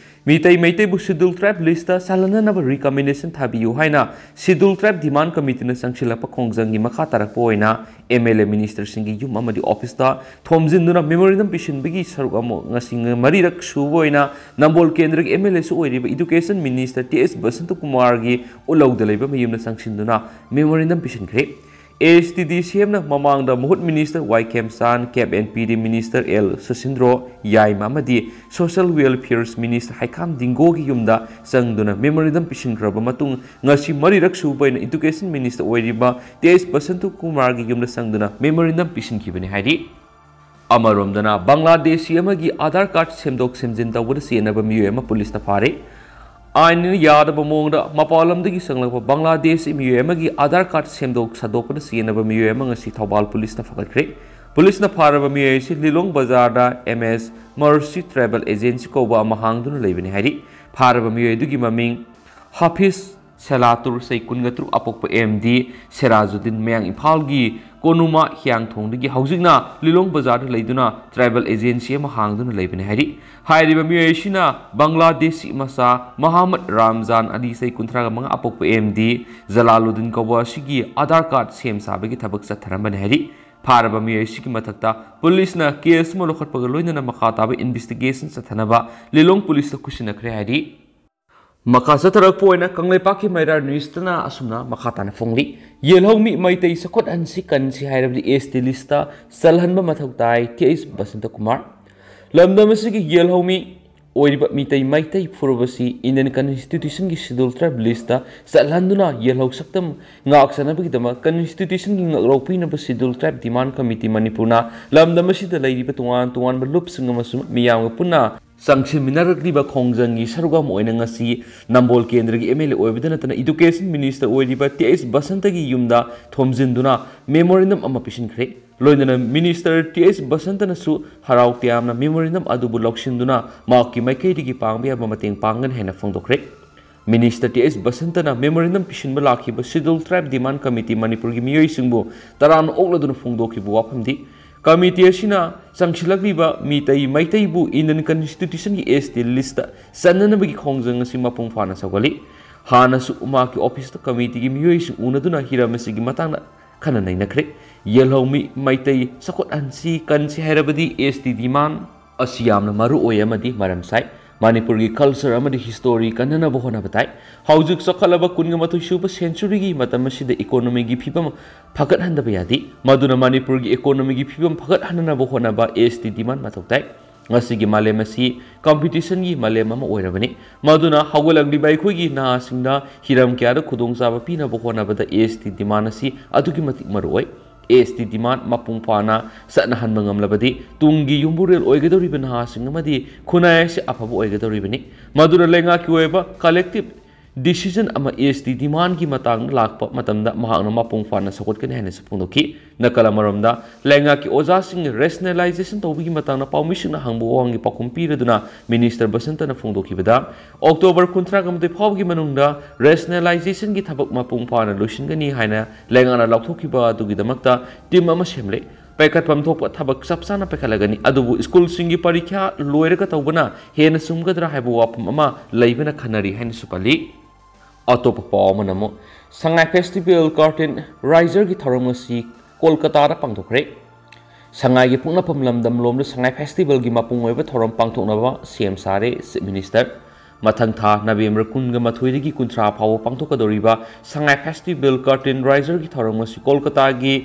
Meitei ꯃꯩꯇꯩꯕꯨ Scheduled Tribe list ꯆꯜꯍꯟꯅꯅꯕ recommendation ꯊꯥꯕꯤꯌꯨ ꯍꯥꯏꯅ Scheduled Tribe demand committeeꯅ ꯆꯪꯁꯤꯜꯂꯛꯄ ꯈꯣꯡꯖꯪꯒꯤ ꯃꯈꯥ ꯇꯥꯔꯛꯄ ꯑꯣꯏꯅ ꯑꯦꯝ ꯑꯦꯜ ꯑꯦ ministerꯁꯤꯡꯒꯤ ꯌꯨꯝ ꯑꯃꯗꯤ officeꯇ ꯊꯣꯝꯖꯤꯟꯗꯨꯅ memorandum ꯄꯤꯁꯤꯟꯕꯒꯤ ꯁꯔꯨꯛ ꯑꯃ ꯉꯁꯤ ꯃꯔꯤꯔꯛ ꯁꯨꯕ ꯑꯣꯏꯅ ꯅꯝꯕꯣꯜ ꯀꯦꯟꯗ꯭ꯔꯒꯤ ꯑꯦꯝ ꯑꯦꯜ ꯑꯦꯁꯨ ꯑꯣꯏꯔꯤꯕ Education Minister ꯇꯤ ꯑꯦꯁ ꯕꯁꯟꯇ ꯀꯨꯃꯥꯔꯒꯤ ꯎꯠꯂꯧꯗ ꯂꯩꯕ ꯃꯌꯨꯝꯗ ꯆꯪꯁꯤꯟꯗꯨꯅ memorandum ꯄꯤꯁꯤꯟꯈ꯭ꯔꯦ꯫ A S T D ꯁꯤ ꯑꯦꯝꯅ ꯃꯃꯥꯡꯗ ꯃꯍꯨꯠ minister Y Khemchand, cap and P D minister L Susindro ꯌꯥꯏꯃ ꯑꯃꯗꯤ social welfare minister ꯍꯩꯈꯥꯝ ꯗꯤꯡꯒꯣꯒꯤ ꯌꯨꯝꯗ ꯆꯪꯗꯨꯅ memorandum ꯄꯤꯁꯤꯟꯈ꯭ꯔꯕ ꯃꯇꯨꯡ, ꯉꯁꯤ ꯃꯔꯤꯔꯛ ꯁꯨꯕ ꯑꯣꯏꯅ Education Minister ꯑꯣꯏꯔꯤꯕ ꯇꯤ ꯑꯦꯁ ꯕꯁꯟꯇ ꯀꯨꯃꯥꯔꯒꯤ ꯌꯨꯝꯗ ꯆꯪꯗꯨꯅ memorandum ꯄꯤꯁꯤꯟꯈꯤꯕꯅꯤ ꯍꯥꯏꯔꯤ꯫ ꯑꯃꯔꯣꯝꯗꯅ, ꯕꯪꯒ꯭ꯂꯥꯗꯦꯁꯤ ꯑꯃꯒꯤ ꯑꯥꯙꯥꯔ ꯀꯥꯔꯗ ꯁꯦꯝꯗꯣꯛ ꯁꯦꯝꯖꯤꯟ ꯇꯧꯕꯗ ꯆꯦꯟꯅꯕ ꯃꯤꯑꯣꯏ ꯑꯃ ꯄꯨꯂꯤꯁꯅ ꯐꯥꯔꯦ꯫ ꯑꯥꯏꯟꯅ ꯌꯥꯗꯕ ꯃꯑꯣꯡꯗ ꯃꯄꯥꯟ ꯂꯝꯗꯒꯤ ꯆꯪꯂꯛꯄ ꯕꯪꯒ꯭ꯂꯥꯗꯦꯁꯤ ꯃꯤꯑꯣꯏ ꯑꯃꯒꯤ ꯑꯥꯙꯥꯔ ꯀꯥꯔꯗ ꯁꯦꯝꯗꯣꯛ ꯁꯥꯗꯣꯛꯄꯗ ꯆꯦꯟꯅꯕ ꯃꯤꯑꯣꯏ ꯑꯃ ꯉꯁꯤ ꯊꯧꯕꯥꯜ ꯄꯨꯂꯤꯁꯅ ꯐꯥꯒꯠꯈ꯭ꯔꯦ꯫ ꯄꯨꯂꯤꯁꯅ ꯐꯥꯔꯕ ꯃꯤꯑꯣꯏ ꯑꯁꯤ ꯂꯤꯂꯣꯡ ꯕꯖꯥꯔꯗ ꯑꯦꯝ ꯑꯦꯁ ꯃꯔꯁꯤ ꯇ꯭ꯔꯥꯚꯦꯜ ꯑꯦꯖꯦꯟꯁꯤ ꯀꯧꯕ ꯑꯃ ꯍꯥꯡꯗꯨꯅ ꯂꯩꯕꯅꯤ ꯍꯥꯏꯔꯤ꯫ ꯐꯥꯔꯕ ꯃꯤꯑꯣꯏ ꯑꯗꯨꯒꯤ ꯃꯃꯤꯡ ꯍꯥꯐꯤꯖ ꯁꯦꯂꯥꯇꯨꯔ, ꯆꯍꯤ ꯀꯨꯟꯒ ꯇꯔꯨꯛ, ꯑꯄꯣꯛꯄ ꯑꯦꯝ ꯗꯤ ꯁꯦꯔꯥꯖꯨꯗꯤꯟ, ꯃꯌꯥꯡ ꯏꯝꯐꯥꯜꯒꯤ ꯀꯣꯅꯨꯃꯥ ꯍꯤꯌꯥꯡꯊꯣꯡꯗꯒꯤ ꯍꯧꯖꯤꯛꯅ ꯂꯤꯂꯣꯡ ꯕꯖꯥꯔꯗ ꯂꯩꯗꯨꯅ ꯇ꯭ꯔꯥꯏꯕꯦꯜ ꯑꯦꯖꯦꯟꯁꯤ ꯑꯃ ꯍꯥꯡꯗꯨꯅ ꯂꯩꯕꯅꯤ ꯍꯥꯏꯔꯤ꯫ ꯍꯥꯏꯔꯤꯕ ꯃꯤꯑꯣꯏ ꯑꯁꯤꯅ ꯕꯪꯒ꯭ꯂꯥꯗꯦꯁꯤ ꯃꯆꯥ ꯃꯍꯥꯃꯗ ꯔꯥꯝꯖꯥꯟ ꯑꯂꯤ, ꯆꯍꯤ ꯀꯨꯟꯊ꯭ꯔꯥꯒ ꯃꯉꯥ, ꯑꯄꯣꯛꯄ ꯑꯦꯝ ꯗꯤ ꯖꯂꯥꯂꯨꯗꯤꯟ ꯀꯧꯕ ꯑꯁꯤꯒꯤ ꯑꯥꯙꯥꯔ ꯀꯥꯔꯗ ꯁꯦꯝ ꯁꯥꯕꯒꯤ ꯊꯕꯛ ꯆꯠꯊꯔꯝꯕꯅꯤ ꯍꯥꯏꯔꯤ꯫ ꯐꯥꯔꯕ ꯃꯤꯑꯣꯏ ꯑꯁꯤꯒꯤ ꯃꯊꯛꯇ ꯄꯨꯂꯤꯁꯅ ꯀꯦꯁ ꯑꯃ ꯂꯧꯈꯠꯄꯒ ꯂꯣꯏꯅꯅ ꯃꯈꯥ ꯇꯥꯕ ꯏꯟꯚꯦꯁꯇꯤꯒꯦꯁꯟ ꯆꯠꯊꯅꯕ ꯂꯤꯂꯣꯡ ꯄꯨꯂꯤꯁꯇ ꯈꯨꯠꯁꯤꯟꯅꯈ꯭ꯔꯦ ꯍꯥꯏꯔꯤ꯫ ꯃꯈꯥ ꯆꯠꯊꯔꯛꯄ ꯑꯣꯏꯅ ꯀꯪꯂꯩꯄꯥꯛꯀꯤ ꯃꯩꯔꯥ ꯅ꯭ꯌꯨꯁꯇꯅ ꯑꯁꯨꯝꯅ ꯃꯈꯥ ꯇꯥꯅ ꯐꯣꯡꯂꯤ꯫ ꯌꯦꯜꯍꯧꯃꯤ ꯃꯩꯇꯩ ꯆꯥꯎꯈꯠꯍꯟꯁꯤ ꯀꯟꯁꯤ ꯍꯥꯏꯔꯕꯗꯤ S T list ꯆꯜꯍꯟꯕ ꯃꯊꯧ ꯇꯥꯏ, T H ꯕꯁꯟꯇ ꯀꯨꯃꯥꯔ꯫ ꯂꯝꯗꯝ ꯑꯁꯤꯒꯤ ꯌꯦꯜꯍꯧꯃꯤ ꯑꯣꯏꯔꯤꯕ ꯃꯤꯇꯩ ꯃꯩꯇꯩ ꯐꯨꯔꯨꯞ ꯑꯁꯤ Indian Constitutionꯒꯤ Scheduled Tribe listꯇ ꯆꯜꯍꯟꯗꯨꯅ ꯌꯦꯜꯍꯧ ꯁꯛꯇꯝ ꯉꯥꯛ ꯆꯟꯅꯕꯒꯤꯗꯃꯛ Constitutionꯒꯤ ꯉꯥꯛꯂꯧ ꯄꯤꯅꯕ Scheduled Tribe Demand Committee ꯃꯅꯤꯄꯨꯔꯅ ꯂꯝꯗꯝ ꯑꯁꯤꯗ ꯂꯩꯔꯤꯕ ꯇꯣꯉꯥꯟ ꯇꯣꯉꯥꯟꯕ ꯂꯨꯞꯁꯤꯡ ꯑꯃꯁꯨꯡ ꯃꯤꯌꯥꯝꯒ ꯄꯨꯟꯅ ꯆꯪꯁꯤꯟꯃꯤꯟꯅꯔꯛꯂꯤꯕ ꯈꯣꯡꯖꯪꯒꯤ ꯁꯔꯨꯛ ꯑꯃ ꯑꯣꯏꯅ ꯉꯁꯤ ꯅꯝꯕꯣꯜ ꯀꯦꯟꯗ꯭ꯔꯒꯤ M L A ꯑꯣꯏꯕꯗ ꯅꯠꯇꯅ Education Minister ꯑꯣꯏꯔꯤꯕ T H ꯕꯁꯟꯇꯒꯤ ꯌꯨꯝꯗ ꯊꯣꯝꯖꯤꯟꯗꯨꯅ memorandum ꯑꯃ ꯄꯤꯁꯤꯟꯈ꯭ꯔꯦ꯫ ꯂꯣꯏꯅꯅ Minister T H ꯕꯁꯟꯇꯅꯁꯨ ꯍꯔꯥꯎ ꯇꯌꯥꯝꯅ memorandum ꯑꯗꯨꯕꯨ ꯂꯧꯁꯤꯟꯗꯨꯅ ꯃꯍꯥꯛꯀꯤ ꯃꯥꯏꯀꯩꯗꯒꯤ ꯄꯥꯡꯕ ꯌꯥꯕ ꯃꯇꯦꯡ ꯄꯥꯡꯒꯅꯤ ꯍꯥꯏꯅ ꯐꯣꯡꯗꯣꯛꯈ꯭ꯔꯦ꯫ Minister T H ꯕꯁꯟꯇꯅ memorandum ꯄꯤꯁꯤꯟꯕ ꯂꯥꯛꯈꯤꯕ Scheduled Tribe Demand Committee ꯃꯅꯤꯄꯨꯔꯒꯤ ꯃꯤꯑꯣꯏꯁꯤꯡꯕꯨ ꯇꯔꯥꯝꯅ ꯑꯣꯛꯂꯗꯨꯅ ꯐꯣꯡꯗꯣꯛꯈꯤꯕ ꯋꯥꯐꯝꯗꯤ, committee ꯑꯁꯤꯅ ꯆꯪꯁꯤꯜꯂꯛꯂꯤꯕ ꯃꯤꯇꯩ ꯃꯩꯇꯩꯕꯨ Indian Constitutionꯒꯤ S T listꯇ ꯆꯟꯅꯅꯕꯒꯤ ꯈꯣꯡꯖꯪ ꯑꯁꯤ ꯃꯄꯨꯡ ꯐꯥꯅ ꯁꯧꯒꯠꯂꯤ꯫ ꯍꯥꯟꯅꯁꯨ ꯃꯍꯥꯛꯀꯤ officeꯇ committeeꯒꯤ ꯃꯤꯑꯣꯏꯁꯤꯡ ꯎꯅꯗꯨꯅ ꯍꯤꯔꯝ ꯑꯁꯤꯒꯤ ꯃꯇꯥꯡꯗ ꯈꯟꯅ ꯅꯩꯅꯈ꯭ꯔꯦ꯫ ꯌꯦꯜꯍꯧꯃꯤ ꯃꯩꯇꯩ ꯆꯥꯎꯈꯠꯍꯟꯁꯤ ꯀꯟꯁꯤ ꯍꯥꯏꯔꯕꯗꯤ S T demand ꯑꯁꯤ ꯌꯥꯝꯅ ꯃꯔꯨ ꯑꯣꯏ ꯑꯃꯗꯤ ꯃꯔꯝ ꯆꯥꯏ꯫ ꯃꯅꯤꯄꯨꯔꯒꯤ culture ꯑꯃꯗꯤ history ꯀꯟꯅꯅꯕ ꯍꯣꯠꯅꯕ ꯇꯥꯏ꯫ ꯍꯧꯖꯤꯛ ꯆꯥꯎꯈꯠꯂꯕ ꯀꯨꯟꯒ ꯃꯥꯊꯣꯏ ꯁꯨꯕ centuryꯒꯤ ꯃꯇꯝ ꯑꯁꯤꯗ economyꯒꯤ ꯐꯤꯕꯝ ꯐꯒꯠꯍꯟꯗꯕ ꯌꯥꯗꯦ꯫ ꯃꯗꯨꯅ ꯃꯅꯤꯄꯨꯔꯒꯤ economyꯒꯤ ꯐꯤꯕꯝ ꯐꯒꯠꯍꯟꯅꯕ ꯍꯣꯠꯅꯕ S T demand ꯃꯊꯧ ꯇꯥꯏ꯫ ꯉꯁꯤꯒꯤ ꯃꯥꯂꯦꯝ ꯑꯁꯤ competitionꯒꯤ ꯃꯥꯂꯦꯝ ꯑꯃ ꯑꯣꯏꯔꯕꯅꯤ꯫ ꯃꯗꯨꯅ ꯍꯧꯒꯠꯂꯛꯂꯤꯕ ꯑꯩꯈꯣꯏꯒꯤ ꯅꯍꯥꯁꯤꯡꯗ ꯍꯤꯔꯝ ꯀꯌꯥꯗ ꯈꯨꯗꯣꯡꯆꯥꯕ ꯄꯤꯅꯕ ꯍꯣꯠꯅꯕꯗ S T demand ꯑꯁꯤ ꯑꯗꯨꯛꯀꯤ ꯃꯇꯤꯛ ꯃꯔꯨ ꯑꯣꯏ꯫ S T demand ꯃꯄꯨꯡ ꯐꯥꯅ ꯆꯠꯅꯍꯟꯕ ꯉꯝꯂꯕꯗꯤ ꯇꯨꯡꯒꯤ ꯌꯨꯝꯕꯨꯔꯦꯜ ꯑꯣꯏꯒꯗꯧꯔꯤꯕ ꯅꯍꯥꯁꯤꯡ ꯑꯃꯗꯤ ꯈꯨꯟꯅꯥꯏ ꯑꯁꯤ ꯑꯐꯕ ꯑꯣꯏꯒꯗꯧꯔꯤꯕꯅꯤ꯫ ꯃꯗꯨꯅ ꯂꯩꯉꯥꯛꯀꯤ ꯑꯣꯏꯕ collective decision ꯑꯃ S T demandꯒꯤ ꯃꯇꯥꯡꯗ ꯂꯥꯛꯄ ꯃꯇꯝꯗ ꯃꯍꯥꯛꯅ ꯃꯄꯨꯡ ꯐꯥꯅ ꯁꯧꯒꯠꯀꯅꯤ ꯍꯥꯏꯅꯁꯨ ꯐꯣꯡꯗꯣꯛꯈꯤ꯫ ꯅꯥꯀꯜ ꯑꯃꯔꯣꯝꯗ, ꯂꯩꯉꯥꯛꯀꯤ ꯑꯣꯖꯥꯁꯤꯡ rationalization ꯇꯧꯕꯒꯤ ꯃꯇꯥꯡꯗ ꯄꯥꯎꯃꯤꯁꯤꯡꯅ ꯍꯪꯕ ꯋꯥꯍꯪꯒꯤ ꯄꯥꯎꯈꯨꯝ ꯄꯤꯔꯗꯨꯅ Minister ꯕꯁꯟꯇꯅ ꯐꯣꯡꯗꯣꯛꯈꯤꯕꯗ, October ꯀꯨꯟꯊ꯭ꯔꯥ ꯃꯥꯊꯣꯏ ꯐꯥꯎꯕꯒꯤ ꯃꯅꯨꯡꯗ rationalizationꯒꯤ ꯊꯕꯛ ꯃꯄꯨꯡ ꯐꯥꯅ ꯂꯣꯏꯁꯤꯟꯒꯅꯤ ꯍꯥꯏꯅ ꯂꯩꯉꯥꯛꯅ ꯂꯥꯎꯊꯣꯛꯈꯤꯕ ꯑꯗꯨꯒꯤꯗꯃꯛꯇ team ꯑꯃ ꯁꯦꯝꯂꯦ꯫ ꯄꯥꯏꯈꯠꯐꯝ ꯊꯣꯛꯄ ꯊꯕꯛ ꯆꯞ ꯆꯥꯅ ꯄꯥꯏꯈꯠꯂꯒꯅꯤ, ꯑꯗꯨꯕꯨ ꯁ꯭ꯀꯨꯜꯁꯤꯡꯒꯤ ꯄꯔꯤꯈ꯭ꯌꯥ ꯂꯣꯏꯔꯒ ꯇꯧꯕꯅ ꯍꯦꯟꯅ ꯆꯨꯝꯒꯗ꯭ꯔꯥ ꯍꯥꯏꯕ ꯋꯥꯐꯝ ꯑꯃ ꯂꯩꯕꯅ ꯈꯟꯅꯔꯤ ꯍꯥꯏꯅꯁꯨ ꯄꯜꯂꯤ꯫ ꯑꯇꯣꯞꯄ ꯄꯥꯎ ꯑꯃꯅ ꯑꯃꯨꯛ ꯁꯉꯥꯏ Festival Curtain Raiserꯒꯤ ꯊꯧꯔꯝ ꯉꯁꯤ ꯀꯣꯜꯀꯇꯥꯗ ꯄꯥꯡꯊꯣꯛꯈ꯭ꯔꯦ꯫ ꯁꯉꯥꯏꯒꯤ ꯄꯣꯛꯅꯐꯝ ꯂꯝꯗꯝꯂꯣꯝꯗ ꯁꯉꯥꯏ Festivalꯒꯤ ꯃꯄꯨꯡ ꯑꯣꯏꯕ ꯊꯧꯔꯝ ꯄꯥꯡꯊꯣꯛꯅꯕ ꯁꯦꯝ ꯁꯥꯔꯦ Chief Minister꯫ ꯃꯊꯪ ꯊꯥ ꯅꯕꯦꯝꯕꯔ ꯀꯨꯟꯒ ꯃꯥꯊꯣꯏꯗꯒꯤ ꯀꯨꯟꯊ꯭ꯔꯥ ꯐꯥꯎꯕ ꯄꯥꯡꯊꯣꯛꯀꯗꯧꯔꯤꯕ ꯁꯉꯥꯏ ꯐꯦꯁꯇꯤꯚꯦꯜ ꯀꯔꯇꯦꯟ ꯔꯥꯏꯖꯔꯒꯤ ꯊꯧꯔꯝ ꯑꯁꯤ ꯀꯣꯜꯀꯇꯥꯒꯤ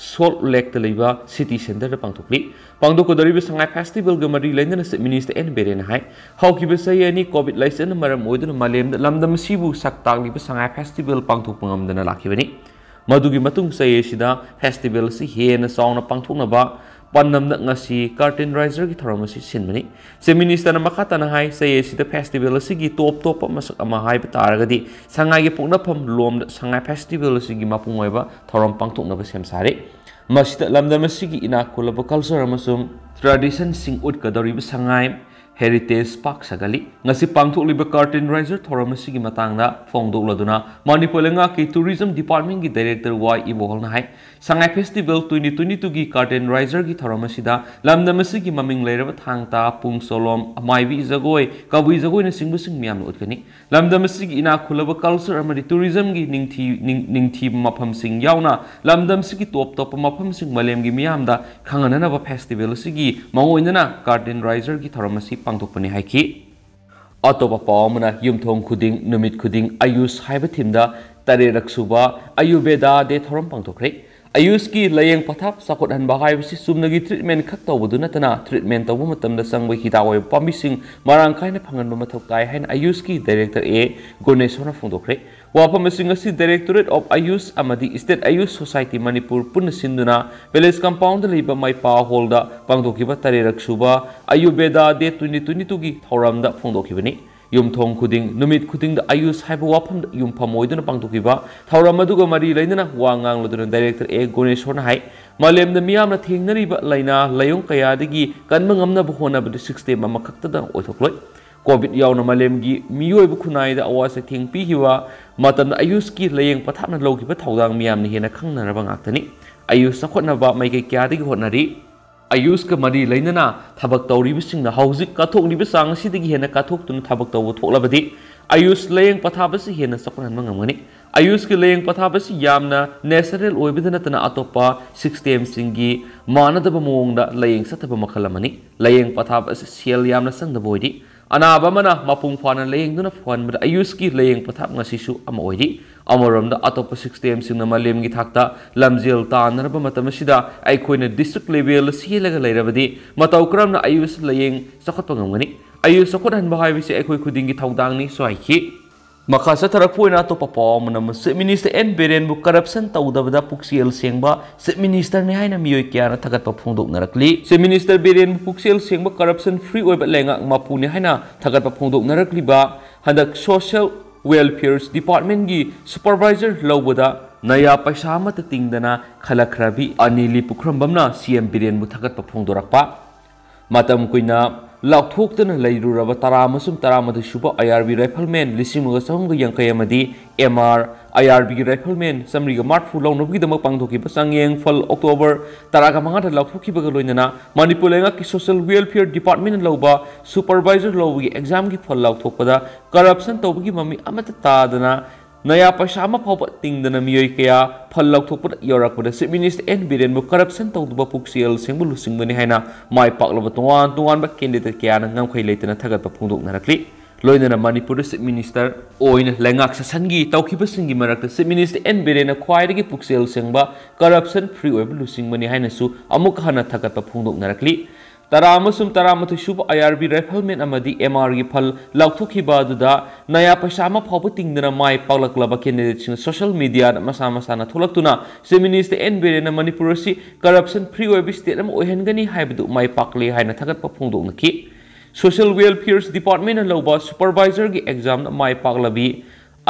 ꯁꯣꯜꯠ ꯂꯦꯛꯇ ꯂꯩꯕ ꯁꯤꯇꯤ ꯁꯦꯟꯇꯔꯗ ꯄꯥꯡꯊꯣꯛꯂꯤ꯫ ꯄꯥꯡꯊꯣꯛꯀꯗꯧꯔꯤꯕ ꯁꯉꯥꯏ ꯐꯦꯁꯇꯤꯚꯦꯜꯒ ꯃꯔꯤ ꯂꯩꯅꯅ ꯆꯤꯐ ꯃꯤꯅꯤꯁꯇꯔ ꯑꯦꯟ ꯕꯤꯔꯦꯟꯅ ꯍꯥꯏ, ꯍꯧꯈꯤꯕ ꯆꯍꯤ ꯑꯅꯤ ꯀꯣꯚꯤꯗ ꯂꯥꯏꯆꯠꯅ ꯃꯔꯝ ꯑꯣꯏꯗꯨꯅ ꯃꯥꯂꯦꯝꯗ ꯂꯝꯗꯝ ꯑꯁꯤꯕꯨ ꯁꯛ ꯇꯥꯛꯂꯤꯕ ꯁꯉꯥꯏ ꯐꯦꯁꯇꯤꯚꯦꯜ ꯄꯥꯡꯊꯣꯛꯄ ꯉꯝꯗꯅ ꯂꯥꯛꯈꯤꯕꯅꯤ꯫ ꯃꯗꯨꯒꯤ ꯃꯇꯨꯡ ꯆꯍꯤ ꯑꯁꯤꯗ ꯐꯦꯁꯇꯤꯚꯦꯜ ꯑꯁꯤ ꯍꯦꯟꯅ ꯆꯥꯎꯅ ꯄꯥꯡꯊꯣꯛꯅꯕ ꯄꯥꯟꯗꯝꯗ ꯉꯁꯤ ꯀꯔꯇꯦꯟ ꯔꯥꯏꯖꯔꯒꯤ ꯊꯧꯔꯝ ꯑꯁꯤ ꯁꯤꯟꯕꯅꯤ꯫ ꯆꯤꯐ ꯃꯤꯅꯤꯁꯇꯔꯅ ꯃꯈꯥ ꯇꯥꯅ ꯍꯥꯏ, ꯆꯍꯤ ꯑꯁꯤꯗ ꯐꯦꯁꯇꯤꯚꯦꯜ ꯑꯁꯤꯒꯤ ꯇꯣꯞ ꯇꯣꯞꯄ ꯃꯁꯛ ꯑꯃ ꯍꯥꯏꯕ ꯇꯥꯔꯒꯗꯤ ꯁꯉꯥꯏꯒꯤ ꯄꯣꯛꯅꯐꯝ ꯂꯣꯝꯗ ꯁꯉꯥꯏ ꯐꯦꯁꯇꯤꯚꯦꯜ ꯑꯁꯤꯒꯤ ꯃꯄꯨꯡ ꯑꯣꯏꯕ ꯊꯧꯔꯝ ꯄꯥꯡꯊꯣꯛꯅꯕ ꯁꯦꯝ ꯁꯥꯔꯤ꯫ ꯃꯁꯤꯗ ꯂꯝꯗꯝ ꯑꯁꯤꯒꯤ ꯏꯅꯥꯛ ꯈꯨꯜꯂꯕ ꯀꯜꯆꯔ ꯑꯃꯁꯨꯡ ꯇ꯭ꯔꯦꯗꯤꯁꯟꯁꯤꯡ ꯎꯠꯀꯗꯧꯔꯤꯕ ꯁꯉꯥꯏ ꯍꯦꯔꯤꯇꯦꯖ ꯄꯥꯛ ꯁꯥꯒꯠꯂꯤ꯫ ꯉꯁꯤ ꯄꯥꯡꯊꯣꯛꯂꯤꯕ ꯀꯔꯇꯦꯟ ꯔꯥꯏꯖꯔ ꯊꯧꯔꯝ ꯑꯁꯤꯒꯤ ꯃꯇꯥꯡꯗ ꯐꯣꯡꯗꯣꯛꯂꯗꯨꯅ ꯃꯅꯤꯄꯨꯔ ꯂꯩꯉꯥꯛꯀꯤ ꯇꯨꯔꯤꯖꯝ ꯗꯤꯄꯥꯔꯠꯃꯦꯟꯒꯤ ꯗꯥꯏꯔꯦꯛꯇꯔ ꯋꯥꯏ ꯏꯕꯣꯍꯜꯅ ꯍꯥꯏ, ꯁꯉꯥꯏ ꯐꯦꯁꯇꯤꯚꯦꯜ ꯇ꯭ꯋꯦꯟꯇꯤ ꯇ꯭ꯋꯦꯟꯇꯤ ꯇꯨꯒꯤ ꯀꯔꯇꯦꯟ ꯔꯥꯏꯖꯔꯒꯤ ꯊꯧꯔꯝ ꯑꯁꯤꯗ ꯂꯝꯗꯝ ꯑꯁꯤꯒꯤ ꯃꯃꯤꯡ ꯂꯩꯔꯕ ꯊꯥꯡ ꯇꯥ, ꯄꯨꯡ ꯆꯣꯂꯣꯝ, ꯃꯥꯏꯕꯤ ꯖꯒꯣꯏ, ꯀꯕꯨꯏ ꯖꯒꯣꯏꯅꯆꯤꯡꯕꯁꯤꯡ ꯃꯤꯌꯥꯝꯅ ꯎꯠꯀꯅꯤ꯫ ꯂꯝꯗꯝ ꯑꯁꯤꯒꯤ ꯏꯅꯥꯛ ꯈꯨꯜꯂꯕ ꯀꯜꯆꯔ ꯑꯃꯗꯤ ꯇꯨꯔꯤꯖꯝꯒꯤ ꯅꯤꯡꯊꯤ-, ꯅꯤꯡ-, ꯅꯤꯡꯊꯤꯕ ꯃꯐꯝꯁꯤꯡ ꯌꯥꯎꯅ ꯂꯝꯗꯝ ꯑꯁꯤꯒꯤ ꯇꯣꯞ ꯇꯣꯞꯄ ꯃꯐꯝꯁꯤꯡ ꯃꯥꯂꯦꯝꯒꯤ ꯃꯤꯌꯥꯝꯗ ꯈꯪꯍꯟꯅꯅꯕ ꯐꯦꯁꯇꯤꯚꯦꯜ ꯑꯁꯤꯒꯤ ꯃꯑꯣꯡ ꯑꯣꯏꯅꯅ ꯀꯔꯇꯦꯟ ꯔꯥꯏꯖꯔꯒꯤ ꯊꯧꯔꯝ ꯑꯁꯤ ꯄꯥꯡꯊꯣꯛꯄꯅꯤ ꯍꯥꯏꯈꯤ꯫ ꯑꯇꯣꯞꯄ ꯄꯥꯎ ꯑꯃꯅ, ꯌꯨꯝꯊꯣꯡ ꯈꯨꯗꯤꯡ ꯅꯨꯃꯤꯠ ꯈꯨꯗꯤꯡ ꯑꯌꯨꯁ ꯍꯥꯏꯕ ꯊꯤꯝꯗ ꯇꯔꯦꯠꯔꯛ ꯁꯨꯕ ꯑꯌꯨꯔꯕꯦꯗꯥ ꯗꯦ ꯊꯧꯔꯝ ꯄꯥꯡꯊꯣꯛꯈ꯭ꯔꯦ꯫ ꯑꯌꯨꯁꯀꯤ ꯂꯥꯌꯦꯡ ꯄꯊꯥꯞ ꯆꯥꯎꯈꯠꯍꯟꯕ ꯍꯥꯏꯕꯁꯤ ꯆꯨꯝꯅꯒꯤ ꯇ꯭ꯔꯤꯠꯃꯦꯟ ꯈꯛ ꯇꯧꯕꯗꯨ ꯅꯠꯇꯅ, ꯇ꯭ꯔꯤꯠꯃꯦꯟ ꯇꯧꯕ ꯃꯇꯝꯗ ꯆꯪꯕ ꯍꯤꯗꯥꯛ ꯑꯣꯏꯕ ꯄꯥꯝꯕꯤꯁꯤꯡ ꯃꯔꯥꯡ ꯀꯥꯏꯅ ꯐꯪꯍꯟꯕ ꯃꯊꯧ ꯇꯥꯏ ꯍꯥꯏꯅ ꯑꯌꯨꯁꯀꯤ ꯗꯥꯏꯔꯦꯛꯇꯔ ꯑꯦ ꯒꯨꯅꯦꯁꯣꯔꯅ ꯐꯣꯡꯗꯣꯛꯈ꯭ꯔꯦ꯫ ꯋꯥꯐꯝꯁꯤꯡ ꯑꯁꯤ ꯗꯥꯏꯔꯦꯛꯇꯣꯔꯦꯠ ꯑꯣꯐ ꯑꯌꯨꯁ ꯑꯃꯗꯤ ꯁ꯭ꯇꯦꯠ ꯑꯌꯨꯁ ꯁꯣꯁꯥꯏꯇꯤ ꯃꯅꯤꯄꯨꯔ ꯄꯨꯟꯅ ꯁꯤꯟꯗꯨꯅ ꯄꯦꯂꯦꯁ ꯀꯝꯄꯥꯎꯟꯗ ꯂꯩꯕ ꯃꯩꯄꯥ ꯍꯣꯜꯗ ꯄꯥꯡꯊꯣꯛꯈꯤꯕ ꯇꯔꯦꯠꯔꯛ ꯁꯨꯕ ꯑꯌꯨꯔꯕꯦꯗꯥ ꯗꯦ ꯇ꯭ꯋꯦꯟꯇꯤ ꯇ꯭ꯋꯦꯟꯇꯤ ꯇꯨꯒꯤ ꯊꯧꯔꯝꯗ ꯐꯣꯡꯗꯣꯛꯈꯤꯕꯅꯤ꯫ ꯌꯨꯝꯊꯣꯡ ꯈꯨꯗꯤꯡ ꯅꯨꯃꯤꯠ ꯈꯨꯗꯤꯡꯗ ꯑꯌꯨꯁ ꯍꯥꯏꯕ ꯋꯥꯐꯝꯗ ꯌꯨꯝꯐꯝ ꯑꯣꯏꯗꯨꯅ ꯄꯥꯡꯊꯣꯛꯈꯤꯕ ꯊꯧꯔꯝ ꯑꯗꯨꯒ ꯃꯔꯤ ꯂꯩꯅꯅ ꯋꯥ ꯉꯥꯡꯂꯗꯨꯅ ꯗꯥꯏꯔꯦꯛꯇꯔ ꯑꯦ ꯒꯨꯅꯦꯁꯣꯔꯅ ꯍꯥꯏ, ꯃꯥꯂꯦꯝꯗ ꯃꯤꯌꯥꯝꯅ ꯊꯦꯡꯅꯔꯤꯕ ꯂꯥꯏꯅꯥ ꯂꯥꯏꯑꯣꯡ ꯀꯌꯥꯗꯒꯤ ꯀꯟꯕ ꯉꯝꯅꯕ ꯍꯣꯠꯅꯕꯗ ꯁꯤꯁꯇꯦꯝ ꯑꯃꯈꯛꯇꯗ ꯑꯣꯏꯊꯣꯛꯂꯣꯏ꯫ ꯀꯣꯚꯤꯗ ꯌꯥꯎꯅ ꯃꯥꯂꯦꯝꯒꯤ ꯃꯤꯑꯣꯏꯕ ꯈꯨꯟꯅꯥꯏꯗ ꯑꯋꯥ ꯆꯩꯊꯦꯡ ꯄꯤꯈꯤꯕ ꯃꯇꯝꯗ ꯑꯌꯨꯁꯀꯤ ꯂꯥꯌꯦꯡ ꯄꯊꯥꯞꯅ ꯂꯧꯈꯤꯕ ꯊꯧꯗꯥꯡ ꯃꯤꯌꯥꯝꯅ ꯍꯦꯟꯅ ꯈꯪꯅꯔꯕ ꯉꯥꯛꯇꯅꯤ꯫ ꯑꯌꯨꯁ ꯆꯥꯎꯈꯠꯅꯕ ꯃꯥꯏꯀꯩ ꯀꯌꯥꯗꯒꯤ ꯍꯣꯠꯅꯔꯤ꯫ ꯑꯌꯨꯁꯀ ꯃꯔꯤ ꯂꯩꯅꯅ ꯊꯕꯛ ꯇꯧꯔꯤꯕꯁꯤꯡꯅ ꯍꯧꯖꯤꯛ ꯀꯠꯊꯣꯛꯂꯤꯕ ꯆꯥꯡ ꯑꯁꯤꯗꯒꯤ ꯍꯦꯟꯅ ꯀꯠꯊꯣꯛꯇꯨꯅ ꯊꯕꯛ ꯇꯧꯕ ꯊꯣꯛꯂꯕꯗꯤ ꯑꯌꯨꯁ ꯂꯥꯌꯦꯡ ꯄꯊꯥꯞ ꯑꯁꯤ ꯍꯦꯟꯅ ꯆꯥꯎꯈꯠꯍꯟꯕ ꯉꯝꯒꯅꯤ꯫ ꯑꯌꯨꯁꯀꯤ ꯂꯥꯌꯦꯡ ꯄꯊꯥꯞ ꯑꯁꯤ ꯌꯥꯝꯅ ꯅꯦꯆꯔꯦꯜ ꯑꯣꯏꯕꯗ ꯅꯠꯇꯅ ꯑꯇꯣꯞꯄ ꯁꯤꯁꯇꯦꯝꯁꯤꯡꯒꯤ ꯃꯥꯟꯅꯗꯕ ꯃꯑꯣꯡꯗ ꯂꯥꯌꯦꯡ ꯆꯠꯊꯕ ꯃꯈꯜ ꯑꯃꯅꯤ꯫ ꯂꯥꯌꯦꯡ ꯄꯊꯥꯞ ꯑꯁꯤ ꯁꯦꯜ ꯌꯥꯝꯅ ꯆꯪꯗꯕ ꯑꯣꯏꯔꯤ꯫ ꯑꯅꯥꯕ ꯑꯃꯅ ꯃꯄꯨꯡ ꯐꯥꯅ ꯂꯥꯌꯦꯡꯗꯨꯅ ꯐꯍꯟꯕꯗ ꯑꯌꯨꯁꯀꯤ ꯂꯥꯌꯦꯡ ꯄꯊꯥꯞ ꯉꯁꯤꯁꯨ ꯑꯃ ꯑꯣꯏꯔꯤ꯫ ꯑꯃꯔꯣꯝꯗ, ꯑꯇꯣꯞꯄ ꯁꯤꯁꯇꯦꯝꯁꯤꯡꯅ ꯃꯥꯂꯦꯝꯒꯤ ꯊꯥꯛꯇ ꯂꯝꯖꯦꯜ ꯇꯥꯟꯅꯔꯕ ꯃꯇꯝ ꯑꯁꯤꯗ, ꯑꯩꯈꯣꯏꯅ ꯗꯤꯁꯇ꯭ꯔꯤꯛ ꯂꯦꯚꯦꯜꯗ ꯆꯦꯜꯂꯒ ꯂꯩꯔꯕꯗꯤ ꯃꯇꯧ ꯀꯔꯝꯅ ꯑꯌꯨꯁ ꯂꯥꯌꯦꯡ ꯆꯥꯎꯈꯠꯄ ꯉꯝꯒꯅꯤ? ꯑꯌꯨꯁ ꯆꯥꯎꯈꯠꯍꯟꯕ ꯍꯥꯏꯕꯁꯤ ꯑꯩꯈꯣꯏ ꯈꯨꯗꯤꯡꯒꯤ ꯊꯧꯗꯥꯡꯅꯤ ꯍꯥꯏꯈꯤ꯫ ꯃꯈꯥ ꯆꯠꯊꯔꯛꯄ ꯑꯣꯏꯅ ꯑꯇꯣꯞꯄ ꯄꯥꯎ ꯑꯃꯅ, ꯆꯤꯐ ꯃꯤꯅꯤꯁꯇꯔ ꯑꯦꯟ ꯕꯤꯔꯦꯟꯕꯨ ꯀꯔꯞꯁꯟ ꯇꯧꯗꯕꯗ ꯄꯨꯛꯆꯦꯜ ꯁꯦꯡꯕ ꯆꯤꯐ ꯃꯤꯅꯤꯁꯇꯔꯅꯤ ꯍꯥꯏꯅ ꯃꯤꯑꯣꯏ ꯀꯌꯥꯅ ꯊꯥꯒꯠꯄ ꯐꯣꯡꯗꯣꯛꯅꯔꯛꯂꯤ꯫ ꯆꯤꯐ ꯃꯤꯅꯤꯁꯇꯔ ꯕꯤꯔꯦꯟꯕꯨ ꯄꯨꯛꯆꯦꯜ ꯁꯦꯡꯕ, ꯀꯔꯞꯁꯟ ꯐ꯭ꯔꯤ ꯑꯣꯏꯕ ꯂꯩꯉꯥꯛ ꯃꯄꯨꯅꯤ ꯍꯥꯏꯅ ꯊꯥꯒꯠꯄ ꯐꯣꯡꯗꯣꯛꯅꯔꯛꯂꯤꯕ ꯍꯟꯗꯛ ꯁꯣꯁꯤꯌꯦꯜ ꯋꯦꯜꯐꯤꯌꯔ ꯗꯤꯄꯥꯔꯠꯃꯦꯟꯒꯤ ꯁꯨꯄꯔꯚꯥꯏꯖꯔ ꯂꯧꯕꯗ ꯅꯌꯥ ꯄꯩꯁꯥ ꯑꯃꯠꯇ ꯇꯤꯡꯗꯅ ꯈꯜꯂꯛꯈ꯭ꯔꯕꯤ ꯑꯅꯤꯂꯤ ꯄꯨꯈ꯭ꯔꯝꯕꯝꯅ ꯁꯤ ꯑꯦꯝ ꯕꯤꯔꯦꯟꯕꯨ ꯊꯥꯒꯠꯄ ꯐꯣꯡꯗꯣꯔꯛꯄ꯫ ꯃꯇꯝ ꯀꯨꯏꯅ ꯂꯥꯎꯊꯣꯛꯇꯅ ꯂꯩꯔꯨꯔꯕ ꯇꯔꯥ ꯑꯃꯁꯨꯡ ꯇꯔꯥꯃꯥꯊꯣꯏ ꯁꯨꯕ ꯑꯥꯏ ꯑꯥꯔ ꯕꯤ ꯔꯥꯏꯐꯜꯃꯦꯟ ꯂꯤꯁꯤꯡ ꯑꯃꯒ ꯆꯍꯨꯝꯒ ꯌꯥꯡꯈꯩ ꯑꯃꯗꯤ ꯑꯦꯝ ꯑꯥꯔ ꯑꯥꯏ ꯑꯥꯔ ꯕꯤꯒꯤ ꯔꯥꯏꯐꯜꯃꯦꯟ ꯆꯥꯃꯔꯤꯒ ꯃꯔꯤꯐꯨ ꯂꯧꯅꯕꯒꯤꯗꯃꯛ ꯄꯥꯡꯊꯣꯛꯈꯤꯕ ꯆꯥꯡꯌꯦꯡ ꯐꯜ ꯑꯣꯛꯇꯣꯕꯔ ꯇꯔꯥꯒ ꯃꯉꯥꯗ ꯂꯥꯎꯊꯣꯛꯈꯤꯕꯒ ꯂꯣꯏꯅꯅ ꯃꯅꯤꯄꯨꯔ ꯂꯩꯉꯥꯛꯀꯤ ꯁꯣꯁꯤꯌꯦꯜ ꯋꯦꯜꯐꯤꯌꯔ ꯗꯤꯄꯥꯔꯠꯃꯦꯟꯅ ꯂꯧꯕ ꯁꯨꯄꯔꯚꯥꯏꯖꯔ ꯂꯧꯕꯒꯤ ꯑꯦꯛꯖꯥꯝꯒꯤ ꯐꯜ ꯂꯥꯎꯊꯣꯛꯄꯗ ꯀꯔꯞꯁꯟ ꯇꯧꯕꯒꯤ ꯃꯃꯤ ꯑꯃꯠꯇ ꯇꯥꯗꯅ ꯅꯌꯥ ꯄꯩꯁꯥ ꯑꯃ ꯐꯥꯎꯕ ꯇꯤꯡꯗꯅ ꯃꯤꯑꯣꯏ ꯀꯌꯥ ꯐꯜ ꯂꯧꯊꯣꯛꯄꯗ ꯌꯧꯔꯛꯄꯗ ꯆꯤꯐ ꯃꯤꯅꯤꯁꯇꯔ ꯑꯦꯟ ꯕꯤꯔꯦꯟꯕꯨ ꯀꯔꯞꯁꯟ ꯇꯧꯗꯕ ꯄꯨꯛꯆꯦꯜ ꯁꯦꯡꯕ ꯂꯨꯆꯤꯡꯕꯅꯤ ꯍꯥꯏꯅ ꯃꯥꯏ ꯄꯥꯛꯂꯕ ꯇꯣꯉꯥꯟ ꯇꯣꯉꯥꯟꯕ ꯀꯦꯟꯗꯤꯗꯦꯠ ꯀꯌꯥꯅ ꯉꯝꯈꯩ ꯂꯩꯇꯅ ꯊꯥꯒꯠꯄ ꯐꯣꯡꯗꯣꯛꯅꯔꯛꯂꯤ꯫ ꯂꯣꯏꯅꯅ ꯃꯅꯤꯄꯨꯔꯗ ꯆꯤꯐ ꯃꯤꯅꯤꯁꯇꯔ ꯑꯣꯏꯅ ꯂꯩꯉꯥꯛ ꯁꯦꯁꯟꯒꯤ ꯇꯧꯈꯤꯕꯁꯤꯡꯒꯤ ꯃꯔꯛꯇ ꯆꯤꯐ ꯃꯤꯅꯤꯁꯇꯔ ꯑꯦꯟ ꯕꯤꯔꯦꯟꯅ ꯈ꯭ꯋꯥꯏꯗꯒꯤ ꯄꯨꯛꯆꯦꯜ ꯁꯦꯡꯕ, ꯀꯔꯞꯁꯟ ꯐ꯭ꯔꯤ ꯑꯣꯏꯕ ꯂꯨꯆꯤꯡꯕꯅꯤ ꯍꯥꯏꯅꯁꯨ ꯑꯃꯨꯛ ꯍꯟꯅ ꯊꯥꯒꯠꯄ ꯐꯣꯡꯗꯣꯛꯅꯔꯛꯂꯤ꯫ ꯇꯔꯥ ꯑꯃꯁꯨꯡ ꯇꯔꯥꯃꯥꯊꯣꯏ ꯁꯨꯕ ꯑꯥꯏ ꯑꯥꯔ ꯕꯤ ꯔꯥꯏꯐꯜꯃꯦꯟ ꯑꯃꯗꯤ ꯑꯦꯝ ꯑꯥꯔꯒꯤ ꯐꯜ ꯂꯥꯎꯊꯣꯛꯈꯤꯕ ꯑꯗꯨꯗ ꯅꯌꯥ ꯄꯩꯁꯥ ꯑꯃ ꯐꯥꯎꯕ ꯇꯤꯡꯗꯅ ꯃꯥꯏ ꯄꯥꯛꯂꯛꯂꯕ ꯀꯦꯟꯗꯤꯗꯦꯠꯁꯤꯡꯅ ꯁꯣꯁꯤꯌꯦꯜ ꯃꯤꯗꯤꯌꯥꯗ ꯃꯁꯥ ꯃꯁꯥꯅ ꯊꯣꯛꯂꯛꯇꯨꯅ ꯆꯤꯐ ꯃꯤꯅꯤꯁꯇꯔ ꯑꯦꯟ ꯕꯤꯔꯦꯟꯅ ꯃꯅꯤꯄꯨꯔ ꯑꯁꯤ ꯀꯔꯞꯁꯟ ꯐ꯭ꯔꯤ ꯑꯣꯏꯕ ꯁ꯭ꯇꯦꯠ ꯑꯃ ꯑꯣꯏꯍꯟꯒꯅꯤ ꯍꯥꯏꯕꯗꯨ ꯃꯥꯏ ꯄꯥꯛꯂꯦ ꯍꯥꯏꯅ ꯊꯥꯒꯠꯄ ꯐꯣꯡꯗꯣꯛꯅꯈꯤ꯫ ꯁꯣꯁꯤꯌꯦꯜ ꯋꯦꯜꯐꯤꯌꯔ ꯗꯤꯄꯥꯔꯠꯃꯦꯟꯅ ꯂꯧꯕ ꯁꯨꯄꯔꯚꯥꯏꯖꯔꯒꯤ ꯑꯦꯛꯖꯥꯝꯗ ꯃꯥꯏ ꯄꯥꯛꯂꯕꯤ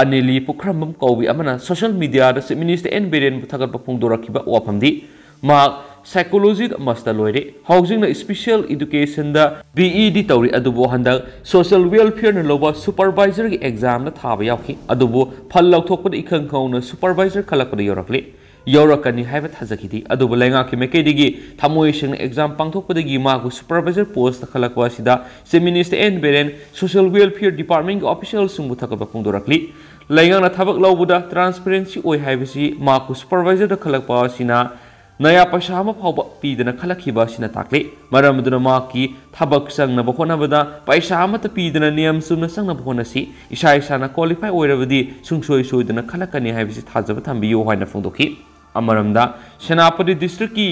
ꯑꯅꯤꯂꯤ ꯄꯨꯈ꯭ꯔꯝꯕꯝ ꯀꯧꯕꯤ ꯑꯃꯅ ꯁꯣꯁꯤꯌꯦꯜ ꯃꯤꯗꯤꯌꯥꯗ ꯆꯤꯐ ꯃꯤꯅꯤꯁꯇꯔ ꯑꯦꯟ ꯕꯤꯔꯦꯟꯕꯨ ꯊꯥꯒꯠꯄ ꯐꯣꯡꯗꯣꯔꯛꯈꯤꯕ ꯋꯥꯐꯝꯗꯤ, ꯃꯍꯥꯛ ꯁꯥꯏꯀꯣꯂꯣꯖꯤꯗ ꯃꯥꯁꯇꯔ ꯂꯣꯏꯔꯦ, ꯍꯧꯖꯤꯛꯅ ꯁ꯭ꯄꯤꯁꯦꯜ ꯏꯗꯨꯀꯦꯁꯟꯗ ꯕꯤ ꯏ ꯗꯤ ꯇꯧꯔꯤ, ꯑꯗꯨꯕꯨ ꯍꯟꯗꯛ ꯁꯣꯁꯤꯌꯦꯜ ꯋꯦꯜꯐꯤꯌꯔꯅ ꯂꯧꯕ ꯁꯨꯄꯔꯚꯥꯏꯖꯔꯒꯤ ꯑꯦꯛꯖꯥꯝꯗ ꯊꯥꯕ ꯌꯥꯎꯈꯤ꯫ ꯑꯗꯨꯕꯨ ꯐꯜ ꯂꯧꯊꯣꯛꯄꯗ ꯏꯈꯪ ꯈꯪꯍꯧꯅ ꯁꯨꯄꯔꯚꯥꯏꯖꯔ ꯈꯜꯂꯛꯄꯗ ꯌꯧꯔꯛꯂꯤ꯫ ꯌꯧꯔꯛꯀꯅꯤ ꯍꯥꯏꯕ ꯊꯥꯖꯈꯤꯗꯦ꯫ ꯑꯗꯨꯕꯨ ꯂꯩꯉꯥꯛꯀꯤ ꯃꯥꯏꯀꯩꯗꯒꯤ ꯊꯃꯣꯏ ꯁꯦꯡꯅ ꯑꯦꯛꯖꯥꯝ ꯄꯥꯡꯊꯣꯛꯄꯗꯒꯤ ꯃꯍꯥꯛꯄꯨ ꯁꯨꯄꯔꯚꯥꯏꯖꯔ ꯄꯣꯁꯇ ꯈꯜꯂꯛꯄ ꯑꯁꯤꯗ chief minister N Biren social welfare ꯗꯤꯄꯥꯔꯠꯃꯦꯟꯒꯤ ꯑꯣꯐꯤꯁꯤꯌꯦꯜꯁꯤꯡꯕꯨ ꯊꯥꯒꯠꯄ ꯐꯣꯡꯗꯣꯔꯛꯂꯤ꯫ ꯂꯩꯉꯥꯛꯅ ꯊꯕꯛ ꯂꯧꯕꯗ ꯇ꯭ꯔꯥꯟꯁꯄꯦꯔꯦꯟꯁꯤ ꯑꯣꯏ ꯍꯥꯏꯕꯁꯤ ꯃꯍꯥꯛꯄꯨ ꯁꯨꯄꯔꯚꯥꯏꯖꯔꯗ ꯈꯜꯂꯛꯄ ꯑꯁꯤꯅ ꯅꯌꯥ ꯄꯩꯁꯥ ꯑꯃ ꯐꯥꯎꯕ ꯄꯤꯗꯅ ꯈꯜꯂꯛꯈꯤꯕ ꯑꯁꯤꯅ ꯇꯥꯛꯂꯤ꯫ ꯃꯔꯝ ꯑꯗꯨꯅ ꯃꯍꯥꯛꯀꯤ ꯊꯕꯛ ꯆꯪꯅꯕ ꯍꯣꯠꯅꯕꯗ ꯄꯩꯁꯥ ꯑꯃꯠꯇ ꯄꯤꯗꯅ ꯅꯤꯌꯝ ꯆꯨꯝꯅ ꯆꯪꯅꯕ ꯍꯣꯠꯅꯁꯤ꯫ ꯏꯁꯥ ꯏꯁꯥꯅ ꯀ꯭ꯋꯥꯂꯤꯐꯥꯏ ꯑꯣꯏꯔꯕꯗꯤ ꯁꯨꯡꯁꯣꯏ ꯁꯣꯏꯗꯅ ꯈꯜꯂꯛꯀꯅꯤ ꯍꯥꯏꯕꯁꯤ ꯊꯥꯖꯕ ꯊꯝꯕꯤꯌꯨ ꯍꯥꯏꯅ ꯐꯣꯡꯗꯣꯛꯈꯤ꯫ ꯑꯃꯔꯣꯝꯗ, ꯁꯦꯅꯥꯄꯇꯤ ꯗꯤꯁꯇ꯭ꯔꯤꯛꯀꯤ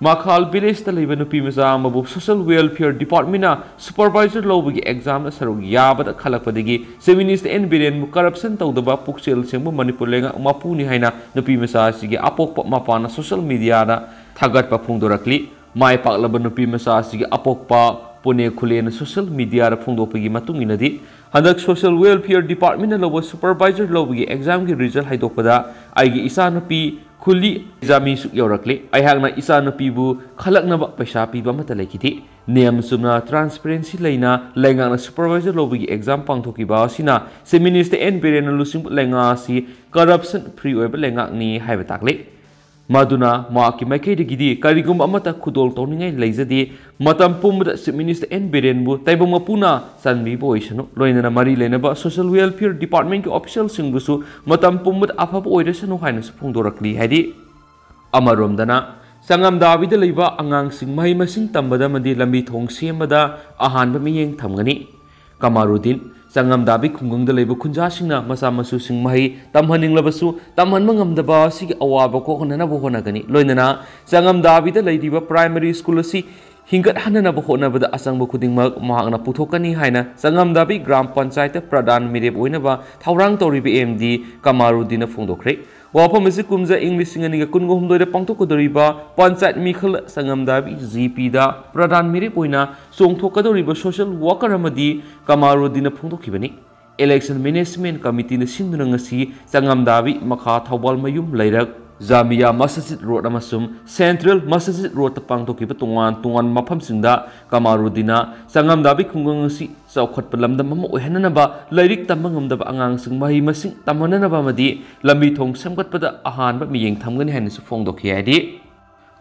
ꯃꯈꯥꯜ ꯚꯤꯂꯦꯖꯇ ꯂꯩꯕ ꯅꯨꯄꯤ ꯃꯆꯥ ꯑꯃꯕꯨ ꯁꯣꯁꯦꯜ ꯋꯦꯜꯐꯤꯌꯔ ꯗꯤꯄꯥꯔꯠꯃꯦꯟꯅ ꯁꯨꯄꯔꯚꯥꯏꯖꯔ ꯂꯧꯕꯒꯤ ꯑꯦꯛꯖꯥꯝꯗ ꯁꯔꯨꯛ ꯌꯥꯕꯗ ꯈꯜꯂꯛꯄꯗꯒꯤ ꯆꯤꯐ ꯃꯤꯅꯤꯁꯇꯔ ꯑꯦꯟ ꯕꯤꯔꯦꯟꯕꯨ ꯀꯔꯞꯁꯟ ꯇꯧꯗꯕ ꯄꯨꯛꯆꯦꯜ ꯁꯦꯡꯕ ꯃꯅꯤꯄꯨꯔ ꯂꯩꯉꯥꯛ ꯃꯄꯨꯅꯤ ꯍꯥꯏꯅ ꯅꯨꯄꯤ ꯃꯆꯥ ꯑꯁꯤꯒꯤ ꯑꯄꯣꯛꯄ ꯃꯄꯥꯅ ꯁꯣꯁꯦꯜ ꯃꯤꯗꯤꯌꯥꯗ ꯊꯥꯒꯠꯄ ꯐꯣꯡꯗꯣꯔꯛꯂꯤ꯫ ꯃꯥꯏ ꯄꯥꯛꯂꯕ ꯅꯨꯄꯤ ꯃꯆꯥ ꯑꯁꯤꯒꯤ ꯑꯄꯣꯛꯄ ꯄꯨꯅꯦ ꯈꯨꯂꯦꯅ ꯁꯣꯁꯦꯜ ꯃꯤꯗꯤꯌꯥꯗ ꯐꯣꯡꯗꯣꯛꯄꯒꯤ ꯃꯇꯨꯡ ꯏꯟꯅꯗꯤ, ꯍꯟꯗꯛ ꯁꯣꯁꯦꯜ ꯋꯦꯜꯐꯤꯌꯔ ꯗꯤꯄꯥꯔꯠꯃꯦꯟꯅ ꯂꯧꯕ ꯁꯨꯄꯔꯚꯥꯏꯖꯔ ꯂꯧꯕꯒꯤ ꯑꯦꯛꯖꯥꯝꯒꯤ ꯔꯤꯖꯜ ꯍꯥꯏꯗꯣꯛꯄꯗ ꯑꯩꯒꯤ ꯏꯆꯥꯅꯨꯄꯤ ꯈꯨꯂꯤ ꯖꯥꯃꯤꯁꯨ ꯌꯧꯔꯛꯂꯤ꯫ ꯑꯩꯍꯥꯛꯅ ꯏꯆꯥꯅꯨꯄꯤꯕꯨ ꯈꯜꯂꯛꯅꯕ ꯄꯩꯁꯥ ꯄꯤꯕ ꯑꯃꯠꯇ ꯂꯩꯈꯤꯗꯦ꯫ ꯅꯤꯌꯝ ꯆꯨꯝꯅ ꯇ꯭ꯔꯥꯟꯁꯄꯦꯔꯦꯟꯁꯤ ꯂꯩꯅ ꯂꯩꯉꯥꯛꯅ ꯁꯨꯄꯔꯚꯥꯏꯖꯔ ꯂꯧꯕꯒꯤ ꯑꯦꯛꯖꯥꯝ ꯄꯥꯡꯊꯣꯛꯈꯤꯕ ꯑꯁꯤꯅ ꯆꯤꯐ ꯃꯤꯅꯤꯁꯇꯔ ꯑꯦꯟ ꯕꯤꯔꯦꯟꯅ ꯂꯨꯆꯤꯡꯕ ꯂꯩꯉꯥꯛ ꯑꯁꯤ ꯀꯔꯞꯁꯟ ꯐ꯭ꯔꯤ ꯑꯣꯏꯕ ꯂꯩꯉꯥꯛꯅꯤ ꯍꯥꯏꯕ ꯇꯥꯛꯂꯤ꯫ ꯃꯗꯨꯅ ꯃꯍꯥꯛꯀꯤ ꯃꯥꯏꯀꯩꯗꯒꯤꯗꯤ ꯀꯔꯤꯒꯨꯝꯕ ꯑꯃꯠꯇ ꯈꯨꯗꯣꯜ ꯇꯧꯅꯤꯡꯉꯥꯏ ꯂꯩꯖꯗꯦ꯫ ꯃꯇꯝ ꯄꯨꯝꯕꯗ ꯆꯤꯐ ꯃꯤꯅꯤꯁꯇꯔ ꯑꯦꯟ ꯕꯤꯔꯦꯟꯕꯨ ꯇꯥꯏꯕꯪ ꯃꯄꯨꯅ ꯆꯥꯟꯕꯤꯕ ꯑꯣꯏꯁꯅꯨ꯫ ꯂꯣꯏꯅꯅ ꯃꯔꯤ ꯂꯩꯅꯕ ꯁꯣꯁꯦꯜ ꯋꯦꯜꯐꯤꯌꯔ ꯗꯤꯄꯥꯔꯠꯃꯦꯟꯒꯤ ꯑꯣꯐꯤꯁꯤꯌꯦꯜꯁꯤꯡꯕꯨꯁꯨ ꯃꯇꯝ ꯄꯨꯝꯕꯗ ꯑꯐꯕ ꯑꯣꯏꯔꯁꯅꯨ ꯍꯥꯏꯅꯁꯨ ꯐꯣꯡꯗꯣꯔꯛꯂꯤ ꯍꯥꯏꯗꯤ, ꯑꯃꯔꯣꯝꯗꯅ, ꯆꯉꯝꯗꯥꯕꯤꯗ ꯂꯩꯕ ꯑꯉꯥꯡꯁꯤꯡ ꯃꯍꯩ ꯃꯁꯤꯡ ꯇꯝꯕꯗ ꯑꯃꯗꯤ ꯂꯝꯕꯤ ꯊꯣꯡ ꯁꯦꯝꯕꯗ ꯑꯍꯥꯟꯕ ꯃꯤꯠꯌꯦꯡ ꯊꯝꯒꯅꯤ꯫ ꯀꯃꯥꯔꯨꯗꯤꯟ, ꯆꯉꯝꯗꯥꯕꯤ ꯈꯨꯡꯒꯪꯗ ꯂꯩꯕ ꯈꯨꯟꯖꯥꯁꯤꯡꯅ ꯃꯆꯥ ꯃꯁꯨꯁꯤꯡ ꯃꯍꯩ ꯇꯝꯍꯟꯅꯤꯡꯂꯕꯁꯨ ꯇꯝꯍꯟꯕ ꯉꯝꯗꯕ ꯑꯁꯤꯒꯤ ꯑꯋꯥꯕ ꯀꯣꯛꯍꯟꯅꯅꯕ ꯍꯣꯠꯅꯒꯅꯤ꯫ ꯂꯣꯏꯅꯅ ꯆꯉꯝꯗꯥꯕꯤꯗ ꯂꯩꯔꯤꯕ ꯄ꯭ꯔꯥꯏꯃꯔꯤ ꯁ꯭ꯀꯨꯜ ꯑꯁꯤ ꯍꯤꯡꯒꯠꯍꯟꯅꯅꯕ ꯍꯣꯠꯅꯕꯗ ꯑꯆꯪꯕ ꯈꯨꯗꯤꯡꯃꯛ ꯃꯍꯥꯛꯅ ꯄꯨꯊꯣꯛꯀꯅꯤ ꯍꯥꯏꯅ ꯆꯉꯝꯗꯥꯕꯤ ꯒ꯭ꯔꯥꯝ ꯄꯟꯆꯥꯌꯠꯇ ꯄ꯭ꯔꯙꯥꯟ ꯃꯤꯔꯦꯞ ꯑꯣꯏꯅꯕ ꯊꯧꯔꯥꯡ ꯇꯧꯔꯤꯕ ꯑꯦꯝ ꯗꯤ ꯀꯃꯥꯔꯨꯗꯤꯟꯅ ꯐꯣꯡꯗꯣꯛꯈ꯭ꯔꯦ꯫ ꯋꯥꯐꯝ ꯑꯁꯤ ꯀꯨꯝꯖꯥ ꯏꯪ ꯂꯤꯁꯤꯡ ꯑꯅꯤꯒ ꯀꯨꯟꯒ ꯍꯨꯝꯗꯣꯏꯗ ꯄꯥꯡꯊꯣꯛꯀꯗꯧꯔꯤꯕ ꯄꯟꯆꯥꯌꯠ ꯃꯤꯈꯜ ꯆꯉꯝꯗꯥꯕꯤ ꯖꯤ ꯄꯤꯗ ꯄ꯭ꯔꯙꯥꯟ ꯃꯤꯔꯦꯞ ꯑꯣꯏꯅ ꯆꯣꯡꯊꯣꯛꯀꯗꯧꯔꯤꯕ ꯁꯣꯁꯦꯜ ꯋꯥꯀꯔ ꯑꯃꯗꯤ ꯀꯃꯥꯔꯨꯗꯤꯟꯅ ꯐꯣꯡꯗꯣꯛꯈꯤꯕꯅꯤ꯫ ꯏꯂꯦꯛꯁꯟ ꯃꯦꯅꯦꯖꯃꯦꯟ ꯀꯃꯤꯇꯤꯅ ꯁꯤꯟꯗꯨꯅ ꯉꯁꯤ ꯆꯉꯝꯗꯥꯕꯤ ꯃꯈꯥ ꯊꯧꯕꯥꯜ ꯃꯌꯨꯝ ꯂꯩꯔꯛ ꯖꯥꯃꯤꯌꯥ ꯃꯁꯖꯤꯗ ꯔꯣꯗ ꯑꯃꯁꯨꯡ ꯁꯦꯟꯇ꯭ꯔꯦꯜ ꯃꯁꯖꯤꯗ ꯔꯣꯗꯇ ꯄꯥꯡꯊꯣꯛꯈꯤꯕ ꯇꯣꯉꯥꯟ ꯇꯣꯉꯥꯟꯕ ꯃꯐꯝꯁꯤꯡꯗ ꯀꯃꯥꯔꯨꯗꯤꯟꯅ ꯆꯉꯝꯗꯥꯕꯤ ꯈꯨꯡꯒꯪ ꯑꯁꯤ ꯆꯥꯎꯈꯠꯄ ꯂꯝꯗꯝ ꯑꯃ ꯑꯣꯏꯍꯟꯅꯅꯕ ꯂꯥꯏꯔꯤꯛ ꯇꯝꯕ ꯉꯝꯗꯕ ꯑꯉꯥꯡꯁꯤꯡ ꯃꯍꯩ ꯃꯁꯤꯡ ꯇꯝꯍꯟꯅꯅꯕ ꯑꯃꯗꯤ ꯂꯝꯕꯤ ꯊꯣꯡ ꯁꯦꯝꯒꯠꯄꯗ ꯑꯍꯥꯟꯕ ꯃꯤꯠꯌꯦꯡ ꯊꯝꯒꯅꯤ ꯍꯥꯏꯅꯁꯨ ꯐꯣꯡꯗꯣꯛꯈꯤ ꯍꯥꯏꯗꯤ,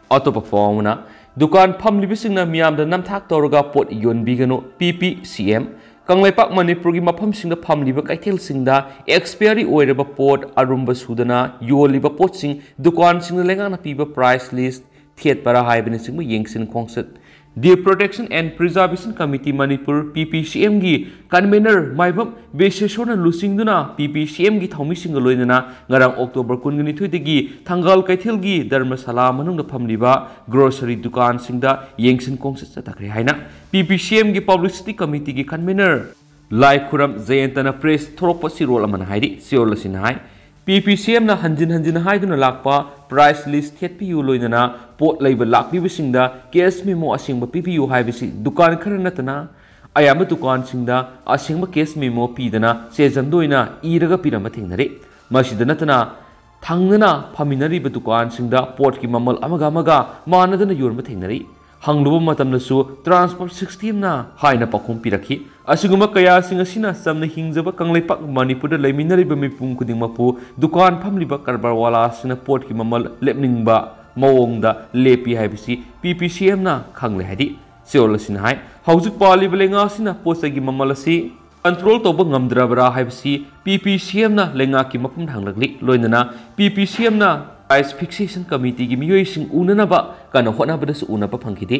ꯑꯇꯣꯞꯄ ꯄꯥꯎ ꯑꯃꯅ, ꯗꯨꯀꯥꯟ ꯐꯝꯂꯤꯕꯁꯤꯡꯅ ꯃꯤꯌꯥꯝꯗ ꯅꯝꯊꯥꯛ ꯇꯧꯔꯒ ꯄꯣꯠ ꯌꯣꯟꯕꯤꯒꯅꯨ, ꯄꯤ ꯄꯤ ꯁꯤ ꯑꯦꯝ꯫ ꯀꯪꯂꯩꯄꯥꯛ ꯃꯅꯤꯄꯨꯔꯒꯤ ꯃꯐꯝꯁꯤꯡꯗ ꯐꯝꯂꯤꯕ ꯀꯩꯊꯦꯜꯁꯤꯡꯗ expiry ꯑꯣꯏꯔꯕ ꯄꯣꯠ, ꯑꯔꯨꯝꯕ ꯁꯨꯗꯅ ꯌꯣꯜꯂꯤꯕ ꯄꯣꯠꯁꯤꯡ, ꯗꯨꯀꯥꯟꯁꯤꯡꯅ ꯂꯩꯉꯥꯛꯅ ꯄꯤꯕ price list ꯊꯦꯠꯄꯔꯥ ꯍꯥꯏꯕꯅꯆꯤꯡꯕ ꯌꯦꯡꯁꯤꯟ ꯈꯣꯡꯆꯠ Deer Protection and Preservation Committee Manipur, P P C M ꯒꯤ convener ꯃꯥꯏꯕꯝ ꯕꯤꯁꯦꯁꯣꯔꯅ ꯂꯨꯆꯤꯡꯗꯨꯅ P P C M ꯒꯤ ꯊꯧꯃꯤꯁꯤꯡꯒ ꯂꯣꯏꯅꯅ ꯉꯔꯥꯡ October ꯀꯨꯟꯅꯤꯊꯣꯏꯗꯒꯤ ꯊꯪꯒꯥꯜ ꯀꯩꯊꯦꯜꯒꯤ ꯙꯔꯃꯁꯥꯂꯥ ꯃꯅꯨꯡꯗ ꯐꯝꯂꯤꯕ grocery ꯗꯨꯀꯥꯟꯁꯤꯡꯗ ꯌꯦꯡꯁꯤꯟ ꯈꯣꯡꯆꯠ ꯆꯠꯊꯈ꯭ꯔꯦ ꯍꯥꯏꯅ P P C M ꯒꯤ publicity committee ꯒꯤ convener ꯂꯥꯏꯈꯨꯔꯝ ꯖꯌꯦꯟꯇꯅ press ꯊꯣꯔꯛꯄ ꯆꯦꯔꯣꯜ ꯑꯃꯅ ꯍꯥꯏꯔꯤ꯫ ꯆꯦꯔꯣꯜ ꯑꯁꯤꯅ ꯍꯥꯏ, P P C M ꯅ ꯍꯟꯖꯤꯟ ꯍꯟꯖꯤꯟ ꯍꯥꯏꯗꯨꯅ ꯂꯥꯛꯄ price list ꯊꯦꯠꯄꯤꯌꯨ ꯂꯣꯏꯅꯅ ꯄꯣꯠ ꯂꯩꯕ ꯂꯥꯛꯂꯤꯕꯁꯤꯡꯗ cash memo ꯑꯁꯦꯡꯕ ꯄꯤꯕꯤꯌꯨ ꯍꯥꯏꯕꯁꯤ ꯗꯨꯀꯥꯟ ꯈꯔ ꯅꯠꯇꯅ ꯑꯌꯥꯝꯕ ꯗꯨꯀꯥꯟꯁꯤꯡꯗ ꯑꯁꯦꯡꯕ cash memo ꯄꯤꯗꯅ ꯆꯦꯖꯟꯗ ꯑꯣꯏꯅ ꯏꯔꯒ ꯄꯤꯔꯝꯕ ꯊꯦꯡꯅꯔꯦ꯫ ꯃꯁꯤꯗ ꯅꯠꯇꯅ ꯊꯪꯅꯅ ꯐꯝꯃꯤꯟꯅꯔꯤꯕ ꯗꯨꯀꯥꯟꯁꯤꯡꯗ ꯄꯣꯠꯀꯤ ꯃꯃꯜ ꯑꯃꯒ ꯑꯃꯒ ꯃꯥꯟꯅꯗꯅ ꯌꯣꯟꯕ ꯊꯦꯡꯅꯔꯤ꯫ ꯍꯪꯂꯨꯕ ꯃꯇꯝꯗꯁꯨ transfer system ꯅ ꯍꯥꯏꯅ ꯄꯥꯎꯈꯨꯝ ꯄꯤꯔꯛꯈꯤ꯫ ꯑꯁꯤꯒꯨꯝꯕ ꯀꯌꯥꯁꯤꯡ ꯑꯁꯤꯅ ꯆꯝꯅ ꯍꯤꯡꯖꯕ ꯀꯪꯂꯩꯄꯥꯛ ꯃꯅꯤꯄꯨꯔꯗ ꯂꯩꯃꯤꯟꯅꯔꯤꯕ ꯃꯤꯄꯨꯝ ꯈꯨꯗꯤꯡꯃꯛꯄꯨ ꯗꯨꯀꯥꯟ ꯐꯝꯂꯤꯕ ꯀꯔꯕꯥꯔꯋꯥꯂꯥꯁꯤꯡꯅ ꯄꯣꯠꯀꯤ ꯃꯃꯜ ꯂꯦꯞꯅꯤꯡꯕ ꯃꯑꯣꯡꯗ ꯂꯦꯞꯄꯤ ꯍꯥꯏꯕꯁꯤ P P C M ꯅ ꯈꯪꯂꯦ ꯍꯥꯏꯔꯤ꯫ ꯆꯦꯔꯣꯜ ꯑꯁꯤꯅ ꯍꯥꯏ, ꯍꯧꯖꯤꯛ ꯄꯥꯜꯂꯤꯕ ꯂꯩꯉꯥꯛ ꯑꯁꯤꯅ ꯄꯣꯠ ꯆꯩꯒꯤ ꯃꯃꯜ ꯑꯁꯤ control ꯇꯧꯕ ꯉꯝꯗ꯭ꯔꯕ꯭ꯔꯥ ꯍꯥꯏꯕꯁꯤ P P C M ꯅ ꯂꯩꯉꯥꯛꯀꯤ ꯃꯐꯝꯗ ꯍꯪꯂꯛꯂꯤ꯫ ꯂꯣꯏꯅꯅ P P C M ꯅ price fixation committee ꯒꯤ ꯃꯤꯑꯣꯏꯁꯤꯡ ꯎꯅꯅꯕ ꯀꯟꯅ ꯍꯣꯠꯅꯕꯗꯁꯨ ꯎꯅꯕ ꯐꯪꯈꯤꯗꯦ꯫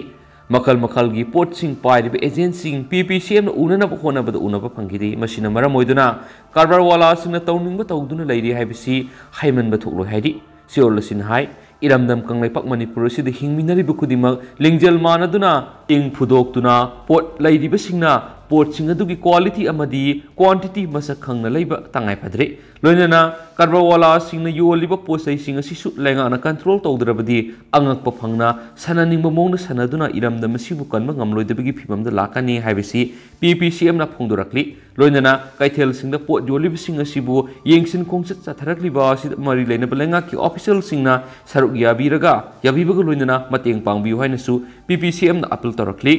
ꯃꯈꯜ ꯃꯈꯜꯒꯤ ꯄꯣꯠꯁꯤꯡ ꯄꯥꯏꯔꯤꯕ agent ꯁꯤꯡ P P C M ꯅ ꯎꯅꯅꯕ ꯍꯣꯠꯅꯕꯗ ꯎꯅꯕ ꯐꯪꯈꯤꯗꯦ꯫ ꯃꯁꯤꯅ ꯃꯔꯝ ꯑꯣꯏꯗꯨꯅ ꯀꯔꯕꯥꯔꯋꯥꯂꯥꯁꯤꯡꯅ ꯇꯧꯅꯤꯡꯕ ꯇꯧꯗꯨꯅ ꯂꯩꯔꯤ ꯍꯥꯏꯕꯁꯤ ꯍꯥꯏꯃꯟꯕ ꯊꯣꯛꯂꯣꯏ ꯍꯥꯏꯔꯤ꯫ ꯆꯦꯔꯣꯜ ꯑꯁꯤꯅ ꯍꯥꯏ, ꯏꯔꯝꯗꯝ ꯀꯪꯂꯩꯄꯥꯛ ꯃꯅꯤꯄꯨꯔ ꯑꯁꯤꯗ ꯍꯤꯡꯃꯤꯟꯅꯔꯤꯕ ꯈꯨꯗꯤꯡꯃꯛ ꯂꯤꯡꯖꯦꯜ ꯃꯥꯟꯅꯗꯨꯅ ꯇꯤꯡ ꯐꯨꯗꯣꯛꯇꯨꯅ ꯄꯣꯠ ꯂꯩꯔꯤꯕꯁꯤꯡꯅ ꯄꯣꯠꯁꯤꯡ ꯑꯗꯨꯒꯤ quality ꯑꯃꯗꯤ quantity ꯃꯁꯛ ꯈꯪꯅ ꯂꯩꯕ ꯇꯉꯥꯏ ꯐꯗ꯭ꯔꯦ꯫ ꯂꯣꯏꯅꯅ ꯀꯔꯕꯥꯔꯋꯥꯂꯥꯁꯤꯡꯅ ꯌꯣꯜꯂꯤꯕ ꯄꯣꯠ ꯆꯩꯁꯤꯡ ꯑꯁꯤꯁꯨ ꯂꯩꯉꯥꯛꯅ control ꯇꯧꯗ꯭ꯔꯕꯗꯤ ꯑꯉꯛꯄ ꯐꯪꯅ ꯁꯥꯟꯅꯅꯤꯡꯕ ꯃꯑꯣꯡꯗ ꯁꯥꯟꯅꯗꯨꯅ ꯏꯔꯝꯗꯝ ꯑꯁꯤꯕꯨ ꯀꯟꯕ ꯉꯝꯂꯣꯏꯗꯕꯒꯤ ꯐꯤꯕꯝꯗ ꯂꯥꯛꯀꯅꯤ ꯍꯥꯏꯕꯁꯤ P P C M ꯅ ꯐꯣꯡꯗꯣꯔꯛꯂꯤ꯫ ꯂꯣꯏꯅꯅ ꯀꯩꯊꯦꯜꯁꯤꯡꯗ ꯄꯣꯠ ꯌꯣꯜꯂꯤꯕꯁꯤꯡ ꯑꯁꯤꯕꯨ ꯌꯦꯡꯁꯤꯟ ꯈꯣꯡꯆꯠ ꯆꯠꯊꯔꯛꯂꯤꯕ ꯑꯁꯤꯗ ꯃꯔꯤ ꯂꯩꯅꯕ ꯂꯩꯉꯥꯛꯀꯤ official ꯁꯤꯡꯅ ꯁꯔꯨꯛ ꯌꯥꯕꯤꯔꯒ, ꯌꯥꯕꯤꯕꯒ ꯂꯣꯏꯅꯅ ꯃꯇꯦꯡ ꯄꯥꯡꯕꯤꯌꯨ ꯍꯥꯏꯅꯁꯨ P P C M ꯅ appeal ꯇꯧꯔꯛꯂꯤ꯫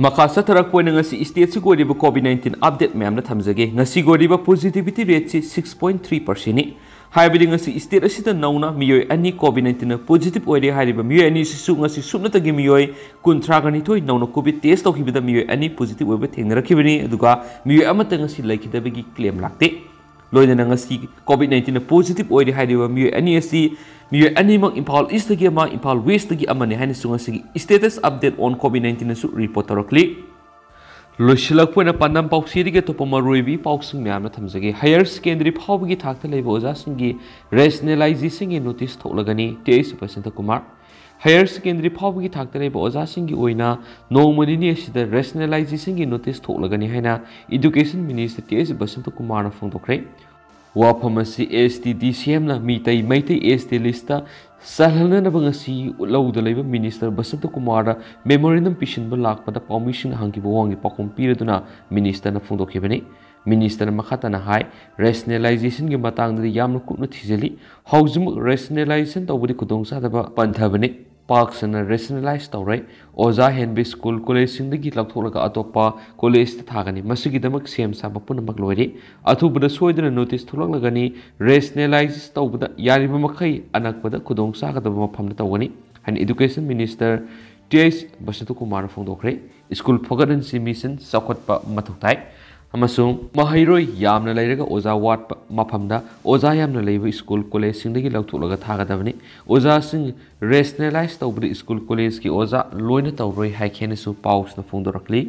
ꯃꯈꯥ ꯆꯠꯊꯔꯛꯄ ꯑꯣꯏꯅ ꯉꯁꯤ state ꯁꯤꯒꯤ ꯑꯣꯏꯔꯤꯕ COVID nineteen update ꯃꯌꯥꯝꯅ ꯊꯝꯖꯒꯦ꯫ ꯉꯁꯤꯒꯤ ꯑꯣꯏꯔꯤꯕ positivity rate ꯁꯤ six point three percent ꯅꯤ꯫ ꯍꯥꯏꯕꯗꯤ ꯉꯁꯤ state ꯑꯁꯤꯗ ꯅꯧꯅ ꯃꯤꯑꯣꯏ ꯑꯅꯤ COVID nineteenꯅ positive ꯑꯣꯏꯔꯦ꯫ ꯍꯥꯏꯔꯤꯕ ꯃꯤꯑꯣꯏ ꯑꯅꯤ ꯑꯁꯤꯁꯨ ꯉꯁꯤ ꯁꯨꯞꯅꯇꯒꯤ ꯃꯤꯑꯣꯏ ꯀꯨꯟꯊ꯭ꯔꯥꯒ ꯅꯤꯊꯣꯏ ꯅꯧꯅ COVID test ꯇꯧꯈꯤꯕꯗ ꯃꯤꯑꯣꯏ ꯑꯅꯤ positive ꯑꯣꯏꯕ ꯊꯦꯡꯅꯔꯛꯈꯤꯕꯅꯤ꯫ ꯑꯗꯨꯒ ꯃꯤꯑꯣꯏ ꯑꯃꯠꯇ ꯉꯁꯤ ꯂꯩꯈꯤꯗꯕꯒꯤ claim ꯂꯥꯛꯇꯦ꯫ ꯂꯣꯏꯅꯅ ꯉꯁꯤ COVID nineteenꯅ positive ꯑꯣꯏꯔꯦ ꯍꯥꯏꯔꯤꯕ ꯃꯤꯑꯣꯏ ꯑꯅꯤ ꯑꯁꯤ ꯃꯤꯑꯣꯏ ꯑꯅꯤꯃꯛ ꯏꯝꯐꯥꯜ Eastꯇꯒꯤ ꯑꯃ, ꯏꯝꯐꯥꯜ Westꯇꯒꯤ ꯑꯃꯅꯤ ꯍꯥꯏꯅꯁꯨ ꯉꯁꯤꯒꯤ status update on COVID nineteenꯅꯁꯨ report ꯇꯧꯔꯛꯂꯤ꯫ ꯂꯣꯏꯁꯤꯜꯂꯛꯄ ꯑꯣꯏꯅ ꯄꯥꯟꯗꯝ ꯄꯥꯎꯆꯦꯗꯒꯤ ꯑꯇꯣꯞꯄ ꯃꯔꯨꯑꯣꯏꯕ ꯄꯥꯎꯁꯤꯡ ꯃꯌꯥꯝꯅ ꯊꯝꯖꯒꯦ꯫ Higher secondary ꯐꯥꯎꯕꯒꯤ ꯊꯥꯛꯇ ꯂꯩꯕ ꯑꯣꯖꯥꯁꯤꯡꯒꯤ rationalizationꯒꯤ notice ꯊꯣꯛꯂꯒꯅꯤ, T H Basanta Kumar. Higher secondary ꯐꯥꯎꯕꯒꯤ ꯊꯥꯛꯇ ꯂꯩꯕ ꯑꯣꯖꯥꯁꯤꯡꯒꯤ ꯑꯣꯏꯅ ꯅꯣꯡꯃ ꯅꯤꯅꯤ ꯑꯁꯤꯗ rationalizationꯒꯤ notice ꯊꯣꯛꯂꯒꯅꯤ ꯍꯥꯏꯅ Education Minister T H Basanta ꯀꯨꯃꯥꯔꯅ ꯐꯣꯡꯗꯣꯛꯈ꯭ꯔꯦ꯫ ꯋꯥꯐꯝ ꯑꯁꯤ ST DCMꯅ ꯃꯤꯇꯩ ꯃꯩꯇꯩ ST listꯇ ꯆꯜꯍꯟꯅꯅꯕ ꯉꯁꯤ ꯂꯧꯗ ꯂꯩꯕ Minister ꯕꯁꯟꯇ ꯀꯨꯃꯥꯔꯗ memorandum ꯄꯤꯁꯤꯟꯕ ꯂꯥꯛꯄꯗ ꯄꯥꯎꯃꯤꯁꯤꯡꯅ ꯍꯪꯈꯤꯕ ꯋꯥꯍꯪꯒꯤ ꯄꯥꯎꯈꯨꯝ ꯄꯤꯔꯗꯨꯅ Ministerꯅ ꯐꯣꯡꯗꯣꯛꯈꯤꯕꯅꯤ꯫ Ministerꯅ ꯃꯈꯥ ꯇꯥꯅ ꯍꯥꯏ, rationalizationꯒꯤ ꯃꯇꯥꯡꯗꯗꯤ ꯌꯥꯝꯅ ꯀꯨꯞꯅ ꯊꯤꯖꯤꯜꯂꯤ꯫ ꯍꯧꯖꯤꯛꯃꯛ rationalization ꯇꯧꯕꯗꯤ ꯈꯨꯗꯣꯡꯆꯥꯗꯕ ꯄꯟꯊꯕꯅꯤ꯫ ꯄꯥꯛ ꯁꯟꯅ rationalize ꯇꯧꯔꯦ꯫ ꯑꯣꯖꯥ ꯍꯦꯟꯕ school collegeꯁꯤꯡꯗꯒꯤ ꯂꯧꯊꯣꯛꯂꯒ ꯑꯇꯣꯞꯄ collegeꯇ ꯊꯥꯒꯅꯤ꯫ ꯃꯁꯤꯒꯤꯗꯃꯛ ꯁꯦꯝ ꯁꯥꯕ ꯄꯨꯝꯅꯃꯛ ꯂꯣꯏꯔꯦ꯫ ꯑꯊꯨꯕꯗ ꯁꯣꯏꯗꯅ notice ꯊꯣꯛꯂꯛꯂꯒꯅꯤ꯫ Rationalize ꯇꯧꯕꯗ ꯌꯥꯔꯤꯕ ꯃꯈꯩ ꯑꯅꯛꯄꯗ ꯈꯨꯗꯣꯡ ꯆꯥꯒꯗꯕ ꯃꯐꯝꯗ ꯇꯧꯒꯅꯤ ꯍꯥꯏꯅ Education Minister T H Basanta ꯀꯨꯃꯥꯔꯅ ꯐꯣꯡꯗꯣꯛꯈ꯭ꯔꯦ꯫ School ꯐꯒꯠꯍꯟꯁꯤ mission ꯆꯥꯎꯈꯠꯄ ꯃꯊꯧ ꯇꯥꯏ ꯑꯃꯁꯨꯡ ꯃꯍꯩꯔꯣꯏ ꯌꯥꯝꯅ ꯂꯩꯔꯒ ꯑꯣꯖꯥ ꯋꯥꯠꯄ ꯃꯐꯝꯗ ꯑꯣꯖꯥ ꯌꯥꯝꯅ ꯂꯩꯕ school collegeꯁꯤꯡꯗꯒꯤ ꯂꯧꯊꯣꯛꯂꯒ ꯊꯥꯒꯗꯕꯅꯤ꯫ ꯑꯣꯖꯥꯁꯤꯡ rationalize ꯇꯧꯕꯗ school collegeꯀꯤ ꯑꯣꯖꯥ ꯂꯣꯏꯅ ꯇꯧꯔꯣꯏ ꯍꯥꯏꯈꯤ ꯍꯥꯏꯅꯁꯨ ꯄꯥꯎꯁꯤꯅ ꯐꯣꯡꯗꯣꯔꯛꯂꯤ꯫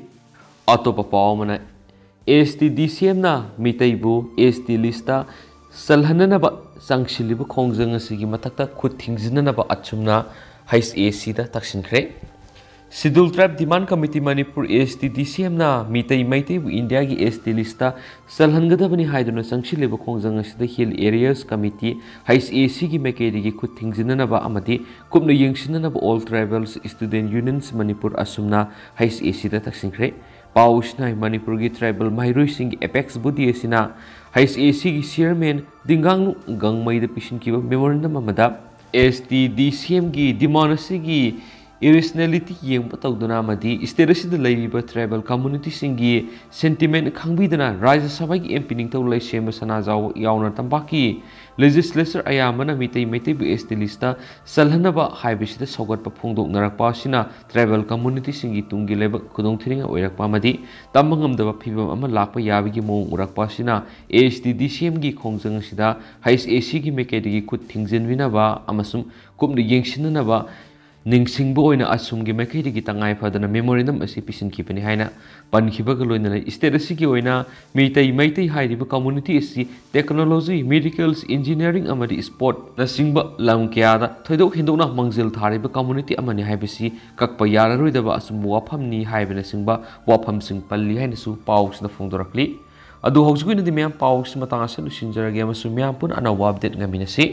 ꯑꯇꯣꯞꯄ ꯄꯥꯎ ꯑꯃꯅ, ST DCMꯅ ꯃꯤꯇꯩꯕꯨ ST listꯇ ꯆꯜꯍꯟꯅꯅꯕ ꯆꯪꯁꯤꯜꯂꯤꯕ ꯈꯣꯡꯖꯪ ꯑꯁꯤꯒꯤ ꯃꯊꯛꯇ ꯈꯨꯠ ꯊꯤꯡꯖꯤꯟꯅꯅꯕ ꯑꯁꯨꯝꯅ HACꯗ ꯇꯛꯁꯤꯟꯈ꯭ꯔꯦ꯫ Scheduled Tribe Demand Committee Manipur, ST DCMꯅ Meitei ꯃꯩꯇꯩꯕꯨ ꯏꯟꯗꯤꯌꯥꯒꯤ ST listꯇ ꯆꯜꯍꯟꯒꯗꯕꯅꯤ ꯍꯥꯏꯗꯨꯅ ꯆꯪꯁꯤꯜꯂꯤꯕ ꯈꯣꯡꯖꯪ ꯑꯁꯤꯗ Hill Areas Committee, HACꯒꯤ ꯃꯥꯏꯀꯩꯗꯒꯤ ꯈꯨꯠ ꯊꯤꯡꯖꯤꯟꯅꯅꯕ ꯑꯃꯗꯤ ꯀꯨꯞꯅ ꯌꯦꯡꯁꯤꯟꯅꯅꯕ All Tribals Student Unions Manipur ꯑꯁꯨꯝꯅ HACꯗ ꯇꯛꯁꯤꯟꯈ꯭ꯔꯦ꯫ ꯄꯥꯎꯁꯤꯅ ꯃꯅꯤꯄꯨꯔꯒꯤ tribal ꯃꯍꯩꯔꯣꯏꯁꯤꯡꯒꯤ apex body ꯑꯁꯤꯅ HACꯒꯤ chairman ꯗꯤꯡꯒꯥꯡꯂꯨ ꯒꯥꯡꯃꯩꯗ ꯄꯤꯁꯤꯟꯈꯤꯕ memorandum ꯑꯃꯗ ST DCMꯒꯤ demand ꯑꯁꯤꯒꯤ ꯏꯔꯦꯁꯅꯦꯂꯤꯇꯤ ꯌꯦꯡꯕ ꯇꯧꯗꯨꯅ ꯑꯃꯗꯤ ꯁ꯭ꯇꯦꯠ ꯑꯁꯤꯗ ꯂꯩꯔꯤꯕ ꯇ꯭ꯔꯥꯏꯕꯦꯜ ꯀꯝꯃꯨꯅꯤꯇꯤꯁꯤꯡꯒꯤ ꯁꯦꯟꯇꯤꯃꯦꯟ ꯈꯪꯕꯤꯗꯅ ꯔꯥꯖ꯭ꯌ ꯁꯚꯥꯒꯤ ꯑꯦꯝ ꯄꯤ ꯅꯤꯡꯊꯧ ꯂꯩꯁꯦꯝꯕ ꯁꯅꯥꯖꯥꯎ ꯌꯥꯎꯅ ꯇꯝꯄꯥꯛꯀꯤ ꯂꯦꯖꯤꯁꯂꯦꯆꯔ ꯑꯌꯥꯝꯕꯅ ꯃꯤꯇꯩ ꯃꯩꯇꯩꯕꯨ ꯑꯦꯁ ꯇꯤ ꯂꯤꯁꯇ ꯆꯜꯍꯟꯅꯕ ꯍꯥꯏꯕꯁꯤꯗ ꯁꯧꯒꯠꯄ ꯐꯣꯡꯗꯣꯛꯅꯔꯛꯄ ꯑꯁꯤꯅ ꯇ꯭ꯔꯥꯏꯕꯦꯜ ꯀꯝꯃꯨꯅꯤꯇꯤꯁꯤꯡꯒꯤ ꯇꯨꯡꯒꯤ ꯂꯩꯕꯥꯛ ꯈꯨꯗꯣꯡꯊꯤꯅꯤꯡꯉꯥꯏ ꯑꯣꯏꯔꯛꯄ ꯑꯃꯗꯤ ꯇꯝꯕ ꯉꯝꯗꯕ ꯐꯤꯕꯝ ꯑꯃ ꯂꯥꯛꯄ ꯌꯥꯕꯒꯤ ꯃꯑꯣꯡ ꯎꯔꯛꯄ ꯑꯁꯤꯅ ꯑꯦ ꯑꯩꯆ ꯇꯤ ꯗꯤ ꯁꯤ ꯑꯦꯝꯒꯤ ꯈꯣꯡꯖꯪ ꯑꯁꯤꯗ ꯍꯩꯁ ꯑꯦ ꯁꯤꯒꯤ ꯃꯥꯏꯀꯩꯗꯒꯤ ꯈꯨꯠ ꯊꯤꯡꯖꯤꯟꯕꯤꯅꯕ ꯑꯃꯁꯨꯡ ꯀꯨꯞꯅ ꯌꯦꯡꯁꯤꯟꯅꯅꯕ ꯅꯤꯡꯁꯤꯡꯕ ꯑꯣꯏꯅ ꯑꯁꯣꯝꯒꯤ ꯃꯥꯏꯀꯩꯗꯒꯤ ꯇꯉꯥꯏ ꯐꯗꯅ ꯃꯦꯃꯣꯔꯦꯟꯗꯝ ꯑꯁꯤ ꯄꯤꯁꯤꯟꯈꯤꯕꯅꯤ ꯍꯥꯏꯅ ꯄꯟꯈꯤꯕꯒ ꯂꯣꯏꯅꯅ ꯁ꯭ꯇꯦꯠ ꯑꯁꯤꯒꯤ ꯑꯣꯏꯅ ꯃꯤꯇꯩ ꯃꯩꯇꯩ ꯍꯥꯏꯔꯤꯕ ꯀꯝꯃꯨꯅꯤꯇꯤ ꯑꯁꯤ ꯇꯦꯛꯅꯣꯂꯣꯖꯤ, ꯃꯦꯗꯤꯀꯦꯜꯁ, ꯏꯟꯖꯤꯅꯤꯌꯥꯔꯤꯡ ꯑꯃꯗꯤ ꯁ꯭ꯄꯣꯔꯠꯅꯆꯤꯡꯕ ꯂꯝ ꯀꯌꯥꯗ ꯊꯣꯏꯗꯣꯛ ꯍꯦꯟꯗꯣꯛꯅ ꯃꯥꯡꯖꯤꯜ ꯊꯥꯔꯤꯕ ꯀꯝꯃꯨꯅꯤꯇꯤ ꯑꯃꯅꯤ ꯍꯥꯏꯕꯁꯤ ꯀꯛꯄ ꯌꯥꯔꯔꯣꯏꯗꯕ ꯑꯆꯨꯝꯕ ꯋꯥꯐꯝꯅꯤ ꯍꯥꯏꯕꯅꯆꯤꯡꯕ ꯋꯥꯐꯝꯁꯤꯡ ꯄꯜꯂꯤ ꯍꯥꯏꯅꯁꯨ ꯄꯥꯎꯁꯤꯗ ꯐꯣꯡꯗꯣꯔꯛꯂꯤ꯫ ꯑꯗꯨ ꯍꯧꯖꯤꯛꯀꯤ ꯑꯣꯏꯅꯗꯤ ꯃꯌꯥꯝ ꯄꯥꯎꯁꯤ ꯃꯇꯥꯡ ꯑꯁꯤꯗ ꯂꯣꯏꯁꯤꯟꯖꯔꯒꯦ ꯑꯃꯁꯨꯡ ꯃꯌꯥꯝ ꯄꯨꯟꯅ ꯑꯅꯧꯕ ꯑꯞꯗꯦꯠ ꯉꯥꯏꯃꯤꯟꯅꯁꯤ꯫